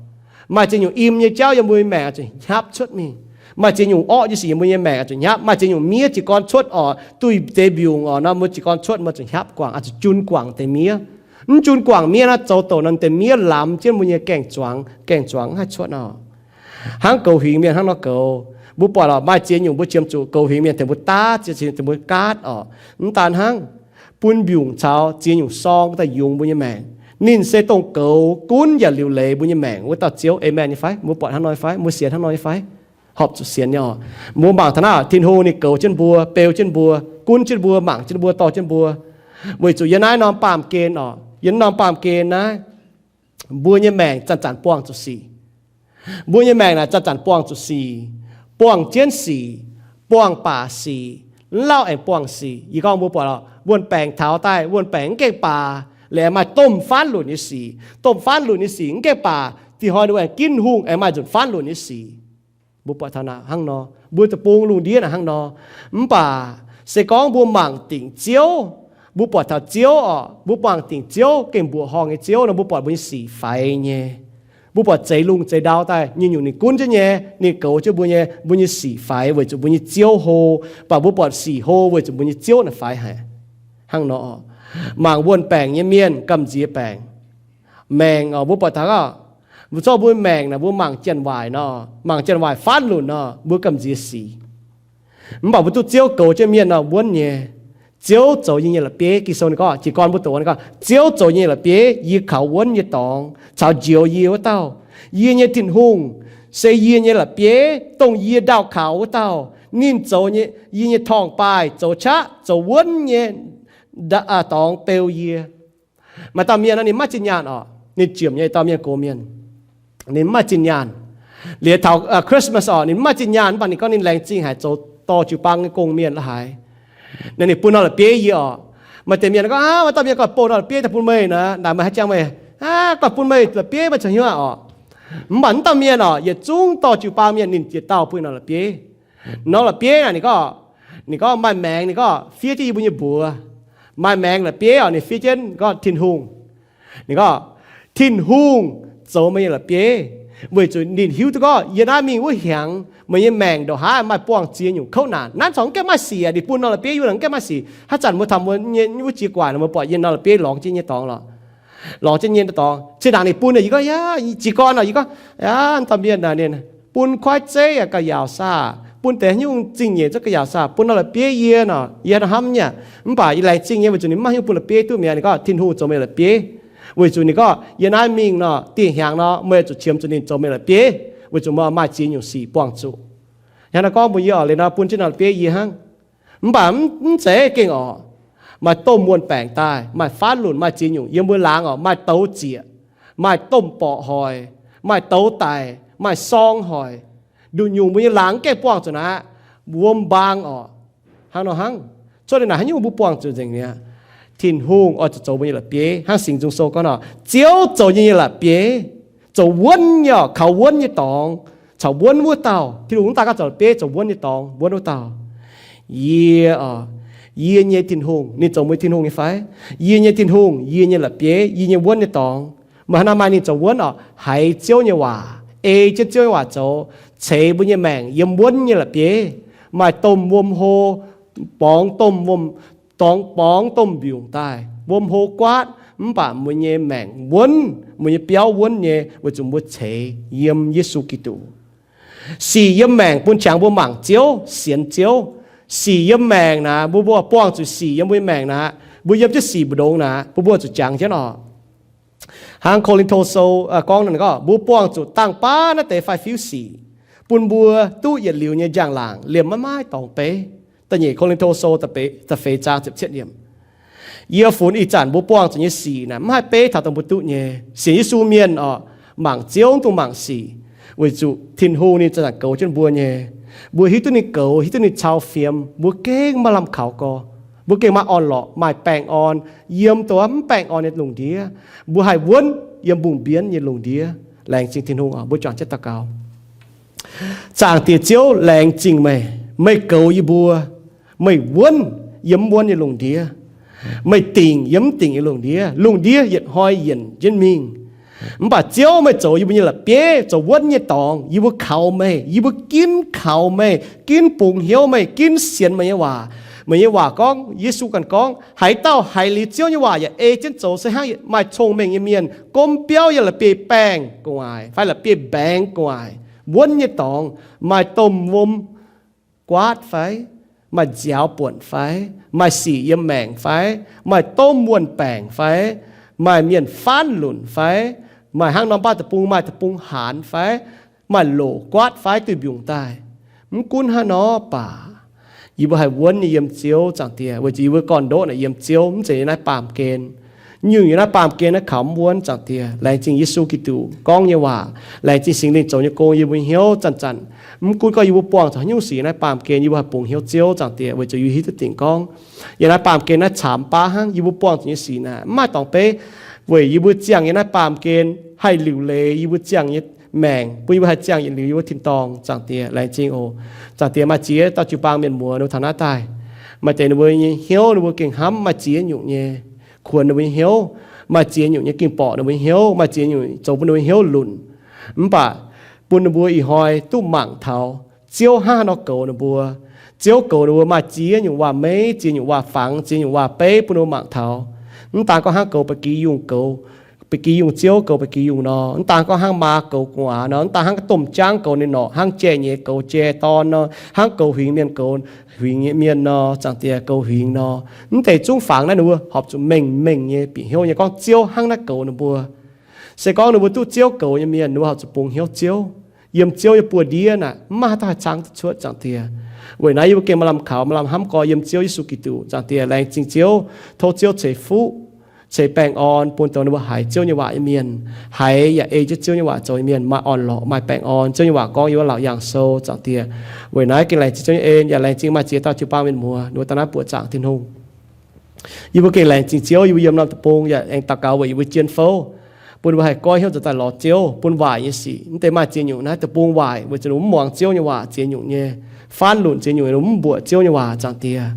Maaih ziex nyungc im nyei jauv yiem mbuo nyei maengc zuqc hnyapv cuotv mingh. Maaih ziex nyungc orqv nyei sic yiem mbuo nyei maengc zuqc hnyapv. Maaih ziex nyungc miev jiez gorn cuotv oc, duih deix mbiungc oc nor, mbuo jiez gorn cuotv mbuo zuqc hnyapv guangc, oix zuqc jun guangc deix miev. Mv jun guangc miev naaiv, zoux douc nor deix miev lamz jienv mbuo nyei gaeng-zuangx, gaeng-zuangx mv haih cuotv nor. Hnangv goux huingx mienh hnangv nor goux. Mbuo buatc oc, maaih ziex nyungc mbuo qiemx zuqc goux huingx mienh tengx mbuo daav, ziex nyungc tengx mbuo gaatv oc. Mv daan hnangv, bun mbiungc caux ziex nyungc sorng daaih yungz mbuo nyei maengc. Ninh se dongh goux, gunv yaac liuc leiz mbuo nyei maengc wuov dauh Ziouv. Aamen nyei fai? Mbuo buatc hnangv nor nyei fai? Mbuo sienx hnangv nor nyei fai? Horpc zuqc sienx nyei oc. Mbuo mangc taux naaiv, Tin-Hungh ninh goux jienv mbuo, beu jienv mbuo, gunv jienv mbuo, mangc jienv mbuo, dorh jienv mbuo. Weic zuqc yiem naaiv norm baamh gen oc, yiem norm baamh gen naaiv, mbuo nyei maengc zanc-zanc buangh zuqc sic. Mbuo nyei maengc naaic zanc-zanc buangh zuqc sic, buangh jienv sic, buangh baac sic, mv lauh aengx buangh sic. Yie gorngv mbuo buatc oc, wuon-baengc taux daaih, wuon-baengc mv gaengh baac, liuz aengx maaih domh faanv lunc nyei sic. Domh faanv lunc nyei sic mv gaengh baac, dih hnoi ninh aengx ginv hungh, aengx maaih nzunc faanv lunc nyei sic. Mbuo buatc taux naaic hnangv nor, mbuo deic-bung lungh ndiev naaic hnangv nor. Mv baac se gorngv mbuo mangc dingc Ziouv, mbuo buatc taux Ziouv oc, mbuo mangc dingc Ziouv, gengh mbuoqc horngh nyei Ziouv nor, mbuo buatc mbuo nyei sic faix nyei. Mbuo buatc zeix lungh zeix ndau daaih nyei nyungc ninh gunv jienv nyei, ninh goux jienv mbuo nyei, mbuo nyei sic faix weic zuqc mbuo nyei Ziouv hlo, mv baac mbuo buatc sic hlo weic zuqc mbuo nyei Ziouv naaic faix haic. Hnangv nor, mangc wuonh baengc nyei mienh gamh nziex baengc. Maengc oc, mbuo buatc taux oc, mbuo zorqv mbuo maengc naaic mbuo mangc janx-waaic nor, mangc janx-waaic faanv lunc nor, mbuo gamh nziex sic. Mv baac mbuo duqv Ziouv goux jienv mienh nor wuonv nyei. Ziouv zoux yie nyei la'bieiv. Ging-Sou ninh gorngv, jiez gorn mbuo doqc ninh gorngv, Ziouv zoux yie nyei la'bieiv, yie kaux wuonv nyei dorngx, caux njoux yie wuov dauh. Yie nyei Tin-Hungh se yie nyei la'bieiv, dongh yie ndaauh kaux wuov dauh. Ninh zoux yie nyei torngv-baaih zoux qaqv zoux wuonv nyei dorngx beu yie. Maaih dauh mienh nor ninh maiv maaih zinh nyaanh oc, ninh jiemc nyei dauh mienh gox mienh, ninh maiv maaih zinh nyaanh. Liuz taux Christmas oc, ninh maiv maaih zinh nyaanh, mv baac ninh gorngv ninh laengz zingh haic zoux dorh jiu-baang nyei gong-mienh la'haaix. Naaiv ninh bun norm la'bieiv yie oc. Maaih deix mienh gorngv, Aav, maaih dauh mienh gorngv bun norm la'bieiv daaih bun meih naaic, naaic meih haaix jangx meih, aav, gorngv bun meih la'bieiv meih caux hnyouv oc. Mv baac mv dauh mienh oc, yietc zungv dorh jiu-baang mienh ninh yietc dauh bun norm la'bieiv. Norm la'bieiv naaic ninh gorngv, ninh gorngv maaih maengx, ninh gorngv fiev jienv yie mbuo nyei mbuox. Maaih maengx la'bieiv oc, ninh fiev jienv gorngv Tin-Hungh. Ninh gorngv, Tin-Hungh zoux meih nyei la'bieiv, weic zuqc ninh hiuv duqv gorngv yie naaiv mingh wuov hnyangx meih nyei maengc ndongc haaix maaih buangh ziex nyungc kouv naanc. Naaiv corc mv gaengh maaih sic aqv, ninh bun norm la'bieiv yie mv gaengh maaih sic. Haaix zanc mbuo taux mbuo nyei wuov jiex guaax, mbuo buatc yie norm la'bieiv lorngx jienv nyei dorngx lorqc. Lorngx jienv nyei dorngx. Zinh ndaangc ninh bun yie gorngv, Yaac jiez gorn nor, yie gorngv, Yaac dauh mienh naaic ninh bun kuaaiv zeiv yaac gauh yaauc saah, bun deix haaix nyungc zingh nyeic zungv gauh yaauc saah, bun norm la'bieiv yie nor, yie hnamv nyei. Mv baac yie laengz zingh nyei weic zuqc ninh maiv hiuv bun la'bieiv duqv mi'aqv. Ninh gorngv, Tin-Hungh zoux meih la'bieiv. Weic zuqc ninh gorngv, Yie naaiv mingh nor, dieh hnyangx nor, meih zuqc qiemx zuqc ninh zoux meih la'bieiv, weic zuqc meih maaih ziex nyungc sic buangh zuqc. Hnangv naaiv gorngv mbuox yie oc, liuz nor bun jienv norm la'bieiv yie hnangv. Mv baac mv zeiz gengh oc, maaih domh wuonh baengc daaih, maaih faanv lunc, maaih ziex nyungc yiem mbuo laangz oc, maaih douz zieqc, maaih domh borqc hoic, maaih douz daic, maaih sorng hoic. Nduqc nyungc mbuo nyei laangz mv gaengh buangh zuqc naaiv, wuom mbaang oc. Hnangv nor hnangv. Cuotv liuz naaic haaix nyungc mbuo buangh zuqc nzengc mi'aqv. Tin-Hungh oix zuqc zoux mbuo nyei la'bieiv. Hnangv Singx Nzung Sou gorngv nor, Ziouv zoux yie nyei la'bieiv, zoux wuonv nyei oc, kaux wuonv nyei dorngx, caux wuonv wuov dauh. Tin-Hungh mv daan gorngv zoux la'bieiv, zoux wuonv nyei dorngx, wuonv wuov dauh. Yie oc, yie nyei Tin-Hungh, ninh zoux mbuo Tin-Hungh nyei fai? Yie nyei Tin-Hungh, yie nyei la'bieiv, yie nyei wuonv nyei dorngx. Meih hnangv naaiv maaih ninh zoux wuonv oc, haiz Ziouv nyei waac, ei jienv Ziouv nyei waac zoux, ceix mbuo nyei maengc yiem wuonv nyei la'bieiv. Maaih domh wuom hlo, borngz domh wuom, dorngx borngz domh mbiungc daaih, wuom hlo guaatv, mv baac mbuo nyei maengc wuonv, mbuo nyei biauv wuonv nyei, weic zuqc mbuo ceix yiem Yesu Giduc. Sic yiem maengc bun qangx mbuo mangc Ziouv, sienx Ziouv. Sic yiem maengc naaic, mbuo mbuo buangh zuqc sic yiem mbuo nyei maengc naaic, mbuo yiem jienv sic mbu'ndongx naaic, mbuo mbuo zuqc jangx jienv oc. Hnangv Ko^lin^to Sou gorngv nor, ninh gorngv mbuo buangh zuqc dangh baav naaiv deix faix-fiuv sic, bun mbuo duqv yietc liuz nyei njang-laangc liemh maiv maaih dorngx beiv. Da'nyeic Ko^lin^to Sou da'feix zaang ziepc cietv yiemc. Yie funx ih zanc mbuo buangh zuqc nyei sic naaic mv haih beiv taux dongh mbuo duqv nyei. Sienx Yesu mienh oc, mangc Ziouv mv dungx mangc sic, weic zuqc Tin-Hungh ninh zanc-zanc goux jienv mbuo nyei. Mbuo hiuv duqv ninh goux, hiuv duqv ninh cau fiem, mbuo gengh maaih lamh kaux gorx. Mbuo gengh maaih orn-lorqc, maaih baengh orn yiem dongh mv baengh orn nyei lungh ndiev. Mbuo haih wuonv yiem mbungh mbienv nyei lungh ndiev. Laengz zingh Tin-Hungh oc. Mbuo juangc jienv daux gaux. Zaangc Diex Ziouv, laengz zingh meih. Meih goux yie mbuo. Meih wuonv yiem mv wuonv nyei lungh ndiev. Meih dingc yiem mv dingc nyei lungh ndiev. Lungh ndiev yietc hnoi yienc jienv mingh. Mv baac Ziouv, meih zoux yie mbuo nyei la'bieiv, zoux wuonv nyei dorngx. Yie mbuo kaux meih, yie mbuo ginv kaux meih, ginv bungx hnyouv meih, ginv sienx meih nyei waac. Meih nyei waac gorngv, Yesu ganh gorngv, haaix dauh haiz liuz Ziouv nyei waac yaac ei jienv zoux se hnangv maaih cong-mengh nyei mienh gomv biauv yiem la'bieiv-baengh gu'nguaaic fai la'bieiv-mbaengx gu'nguaaic, wuonv nyei dorngx, maaih domh wuom guaatv fai, maaih nziaaux buonc fai, maaih sic yiem maengc fai, maaih domh wuonh baengc fai, maaih mienh faanv lunc fai, maaih hnangv norm baav deic-bung maaih deic-bung haanz fai, maaih loc guaatv fai duih mbiungc daaih. Mv gunv hnangv nor baac, yie mbuo haih wuonv nyei yiem Ziouv, Zaangc Diex, weic zuqc yie mbuo gorn-ndoqv naaic yiem Ziouv, mv zeiz yiem naaiv baamh gen. Nyungc yiem naaiv baamh gen naaiv kaux mv wuonv, Zaangc Diex. Laengz zingh Yesu Giduc gorngv nyei waac, laengz zingh Singx Lingh zoux nyei gong yiem mbuo hnyouv zanc-zanc. Mv gunv gorngv yie mbuo buangh zuqc haaix nyungc sic naaiv baamh gen, yie mbuo haih bungx hnyouv Ziouv, Zaangc Diex, weic zuqc yie hiuv duqv dingc gorngv yiem naaiv baamh gen naaiv caamx baav hnangv. Yie mbuo buangh zuqc nyei sic naaic mv maaih dorngx beiv, weic yie mbuo ziangh yiem naaiv baamh gen haih liuc leiz yie mbuo ziangh nyei maengc, bun yie mbuo haih ziangh yietc liuz yie mbuo tin-dorngh, Zaangc Diex. Laengz zingh oc. Zaangc Diex, maaih ziex dauh jiu-baang mienh muoz ninh mbuo taux naaiv daaih. Maaih deix ninh mbuo nyei hnyouv ninh mbuo gengh hnamv maaih ziex nyungc nyei, kuonx ninh mbuo nyei hnyouv, maaih ziex nyungc nyei gengh borqc ninh mbuo nyei hnyouv, maaih ziex nyungc zoux bun ninh mbuo hnyouv lunc. Mv baac bun ninh mbuo ih hnoi duqv mangc taux Ziouv hnangv haaix nor goux ninh mbuo. Ziouv goux ninh mbuo maaih ziex nyungc waac-meiv, ziex nyungc waac-fangx, ziex nyungc waac-beiv bun ninh mbuo mangc taux. Mv daan gorngv hnangv goux ba'gi yungh, goux ba'gi yungh, Ziouv goux ba'gi yungh nor, mv daan gorngv hnangv maa goux gu'nguaaz nor, mv daan hnangv domh jaangv goux ninh norqc, hnangv jai-nyeiz goux jai-dorn nor, hnangv goux huingx mienh goux huingx nyei mienh nor, Zaangc Diex, goux huingx nor, mv deix zungv fangx naaiv ninh mbuo horpc zuqc mengh mengh nyei bieqc hnyouv nyei gorngv Ziouv hnangv naaiv goux ninh mbuo. Se gorngv ninh mbuo duqv Ziouv goux nyei mienh, ninh mbuo horpc zuqc bungx hnyouv Ziouv. Yiem Ziouv nyei buoz-ndiev naaic, mv maaih haaix dauh haih cangv duqv cuotv, Zaangc Diex. Weic naaiv yie mbuo gengh maaih lamh kaux, maaih lamh hnamv gorx yiem Ziouv Yesu Giduc, Zaangc Diex. Laengz zingh Ziouv, tov Ziouv ceix fuqv, ceix baengh orn bun dongh ninh mbuo haiz Ziouv nyei waac nyei mienh, haiz yaac ei jienv Ziouv nyei waac zoux nyei mienh maaih orn-lorqc, maaih baengh orn. Ziouv nyei waac gorngv yiem wuov Laauc Yaangh Sou, Zaangc Diex. Weic naaiv gengh laengz zingh Ziouv nyei en, yaac laengz zingh maaih ziex dauh jiu-baang mienh muoz ninh mbuo daaih naaiv buoqc zaangc Tin-Hungh. Yie mbuo gengh laengz zingh Ziouv, yie mbuo yiem naaiv deic-bung yaac aengx daux gaux weic yie mbuo jien fouv, bun ninh mbuo haih goiv hnyouv nzuonx daaih lorz Ziouv, bun waaic nyei sic. Mv deix maaih ziex nyungc naaiv deic-bung waaic weic zuqc ninh mbuo mv muangx Ziouv nyei waac, ziex nyungc nyei faanv lunc, ziex nyungc ninh mbuo mv mbuoqc Ziouv nyei waac, Zaangc Diex.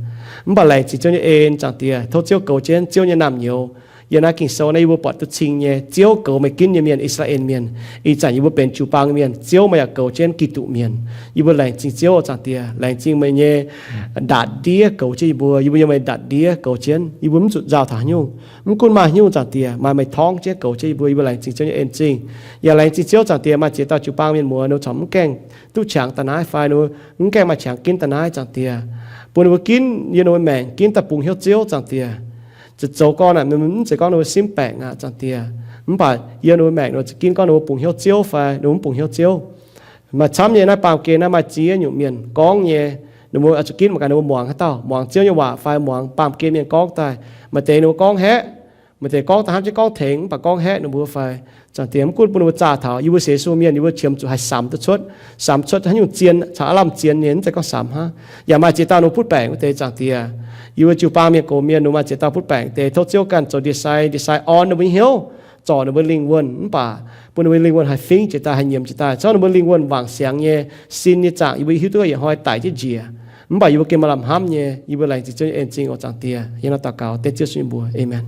Mv baac laengz zingh Ziouv nyei en, Zaangc Diex, tov Ziouv goux jienv Ziouv nyei naamh nyouz. Yiem naaiv Ging-Sou naaiv yie mbuo buatc duqv cing nyei, Ziouv goux meih ginv nyei mienh, I^saa^laa^en Mienh. Ih zanc yie mbuo benx jiu-baang mienh, Ziouv meih yaac goux jienv Giduc Mienh. Yie mbuo laengz zingh Ziouv, Zaangc Diex, laengz zingh meih nyei ndaatv-ndiev goux jienv yie mbuo. Yie mbuo yiem meih ndaatv-ndiev goux jienv, yie mbuo mv zuqc nzauh taux haaix nyungc. Mv gunv maaih haaix nyungc, Zaangc Diex, maaih meih torngv jienv goux jienv yie mbuo. Yie mbuo laengz zingh Ziouv nyei en zingh. Yaac laengz zingh Ziouv, Zaangc Diex, maaih ziex dauh jiu-baang mienh muoz ninh mbuo corc mv gaengh duqv qangx daaih naaiv fai ninh mbuo mv gaengh maaih qangx ginv daaih naaiv, Zaangc Diex. Bun ninh mbuo ginv yiem ninh mbuo maengc ginv daaih bungx hnyouv Ziouv, Zaangc Diex. Zoux gorngv naaic, mv zeiz gorngv ninh mbuo simv baengc aqv, Zaangc Diex. Mv baac yiem ninh mbuo maengc ninh mbuo za'gengh gorngv ninh mbuo bungx hnyouv Ziouv fai ninh mbuo mv bungx hnyouv Ziouv. Maaih camv nyei naaiv baamh gen naaiv maaih ziex nyungc mienh gorngv nyei. Ninh mbuo za'gengh mangc gaax ninh mbuo muangx haaix dauh, muangx Ziouv nyei waac fai muangx baamh gen mienh gorngv daaih. Maaih deix ninh mbuo gorngv haeqv, maaih deix gorngv daaih hnamv jienv gorngv tengx mv baac gorngv haeqv ninh mbuo fai, Zaangc Diex, mv gunv bun ninh mbuo zaah taux, yie mbuo sienx Yesu mienh yie mbuo qiemx zuqc haih samx duqv cuotv, samx cuotv haaix nyungc zien caux aav lamh zien nyei, mv zeiz gorngv samx hnangv. Yaac maaih ziex dauh ninh mbuo butv baengc wuov deix, Zaangc Diex. Yie mbuo jiu-baang mienh gox mienh ninh mbuo maaih ziex dauh butv baengc deix, tov Ziouv ganh zoux ndie-sai, ndie-sai orn ninh mbuo nyei hnyouv, zorc ninh mbuo lingh wuonh, mv baac bun ninh mbuo lingh wuonh haih fingx jiex daaih, haih nyiemz jiex daaih, zorc ninh mbuo lingh wuonh wangc siangx nyei, sin nyei zaangc yie mbuo hiuv duqv yietc hnoi daic jienv njiec. Mv baac yie mbuo gengh maaih lamh hnamv nyei, yie mbuo laengz zingh Ziouv nyei en zingh oc, Zaangc Diex. Yie nor daux gaux dengv Ziouv Yesu nyei mbuox, Aamen.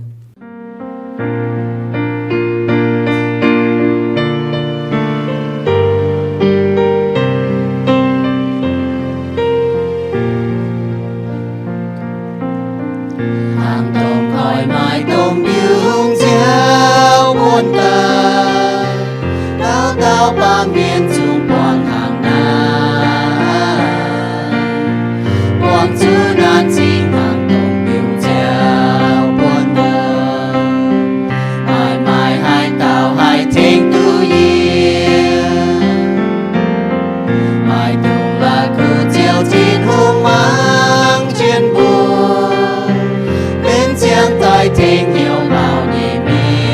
Hnangv dongh koi maaih domh mbiungc nziaauc buonv daaih, dauh dauh baamh mienh zungv buangh hnangv naaiv. Buangh zuqc naanc zingh hnangv dongh mbiungc nziaauc buonv wuov, maaih maaih haaix dauh haih tengx duqv yie? Maaih dongh la'kuqv Ziouv Tin-Hungh mangc jienv mbuo, benx ziangh daaih tengx hnyouv maux nyei mienh,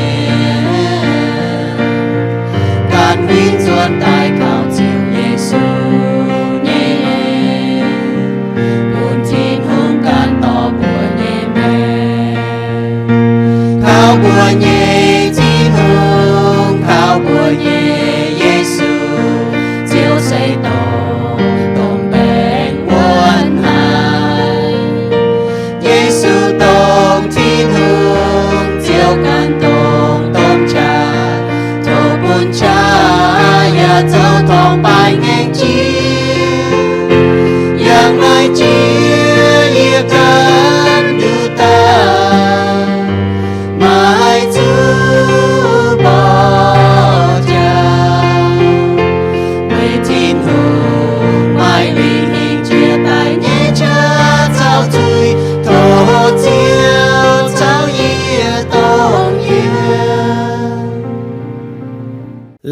ganh huingx nzuonx daaih kaux Ziouv Yesu nyei en, bun Tin-Hungh ganh dorh mbuo nyei maengc. Kaux mbuo nyei Tin-Hungh, kaux mbuo nyei Yesu, Ziouv se dongh, dongh baengh wuonh haic. Yesu dongh Tin-Hungh, Ziouv ganh dongh domh qaqv, tov bun qaqv yaac zoux torngv baaix ngaengc jiex. Yangh naaiv jiex yie ganh nduqc daaih, maiv zuqc mborqv jaax, weic Tin-Hungh maaih lingh hingh jiex daaih nyei qaqv caux zuiz, tov Ziouv caux yie dongh yiem.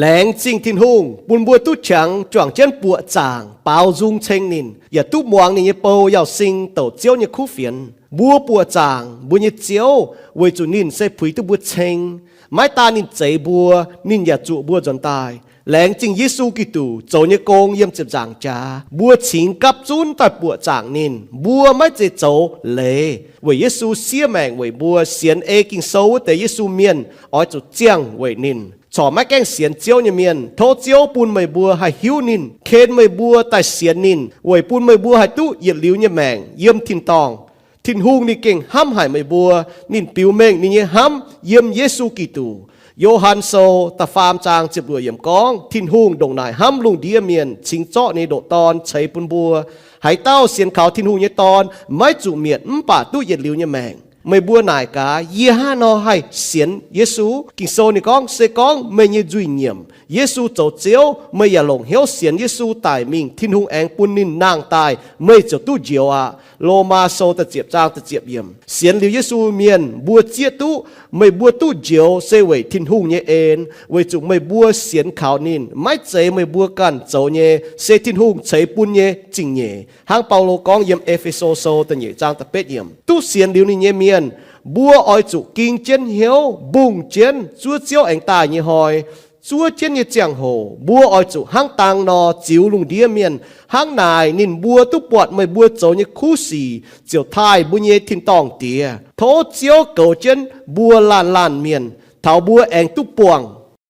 Laengz zingh Tin-Hungh bun mbuo duqv qangx juangc jienv buoqc zaangc baaux nzung ceng ninh, yaac duqv muangx ninh nyei bou Yauz Sing douc Ziouv nyei kuv fienx. Mbuo buoqc zaangc mbuo nyei Ziouv weic zuqc ninh se puix duqv mbuo ceng. Maiv daan ninh zeix mbuo, ninh yaac zuoqc mbuo nzuonx daaih. Laengz zingh Yesu Giduc zoux nyei gong yiem ziepc nzaangc jaax, mbuo cingx gapv zunv daaih buoqc zaangc ninh. Mbuo maiv zeiz zoux leiz, weic Yesu siev maengc weic mbuo. Sienx ei Ging-Sou wuov deix Yesu mienh oix zuqc ziangh weic ninh. corc maiv gaengh sienx Ziouv nyei mienh. Tov Ziouv bun meih mbuo haih hiuv ninh, ken meih mbuo daaih sienx ninh, weic bun meih mbuo haih duqv yietc liuz nyei maengc yiem tin-dorngh. Tin-Hungh ninh gengh hnamv haic meih mbuo. Ninh biux mengh ninh nyei hnamv yiem Yesu Giduc. Yo^han Sou da'faam zaang ziepc luoqc yiemc gorngv, Tin-Hungh ndongc naaic hnamv lungh ndiev mienh, cingx zorqv ninh ndoqc Dorn ceix bun mbuo. Haaix dauh sienx kaux Tin-Hungh nyei Dorn maiv zuqc mietc, mv baac duqv yietc liuz nyei maengc. Meih mbuo naaic gaax, yie hnangv haaix nor haih sienx Yesu? Ging-Sou ninh gorngv, se gorngv meih nyei nzuih nyiemc, Yesu zoux Ziouv, meih yaac longc hnyouv sienx Yesu daic mingh, Tin-Hungh aengx bun ninh nangh daaih, meih ziouc duqv njoux aqv. Lomaa Sou da'ziepc zaang da'ziepc yiemc. Sienx liuz Yesu mienh mbuo zieqv duqv, meih mbuo duqv njoux se weic Tin-Hungh nyei en, weic zuqc meih mbuo sienx kaux ninh. Maiv zeiz meih mbuo ganh zoux nyei, se Tin-Hungh ceix bun nyei zingh nyeic. Hnangv Baulo gorngv yiem E^fe^so Sou da'nyeic zaang da'betv yiemc, duqv sienx liuz ninh nyei mienh, mbuo oix zuqc ging jienv hnyouv mbungh jienv zuov Ziouv aengx daaih nyei hnoi. Zuov jienv nyei ziangh hoc mbuo oix zuqc hnangv dang nor ziux lungh ndiev mienh. Hnangv naaic ninh mbuo duqv buatc meih mbuo zoux nyei kuv sic, ziouc taaih mbuo nyei tin-dorngh Diex. Tov Ziouv goux jienv mbuo laanh laanh mienh, taux mbuo aengx duqv buangh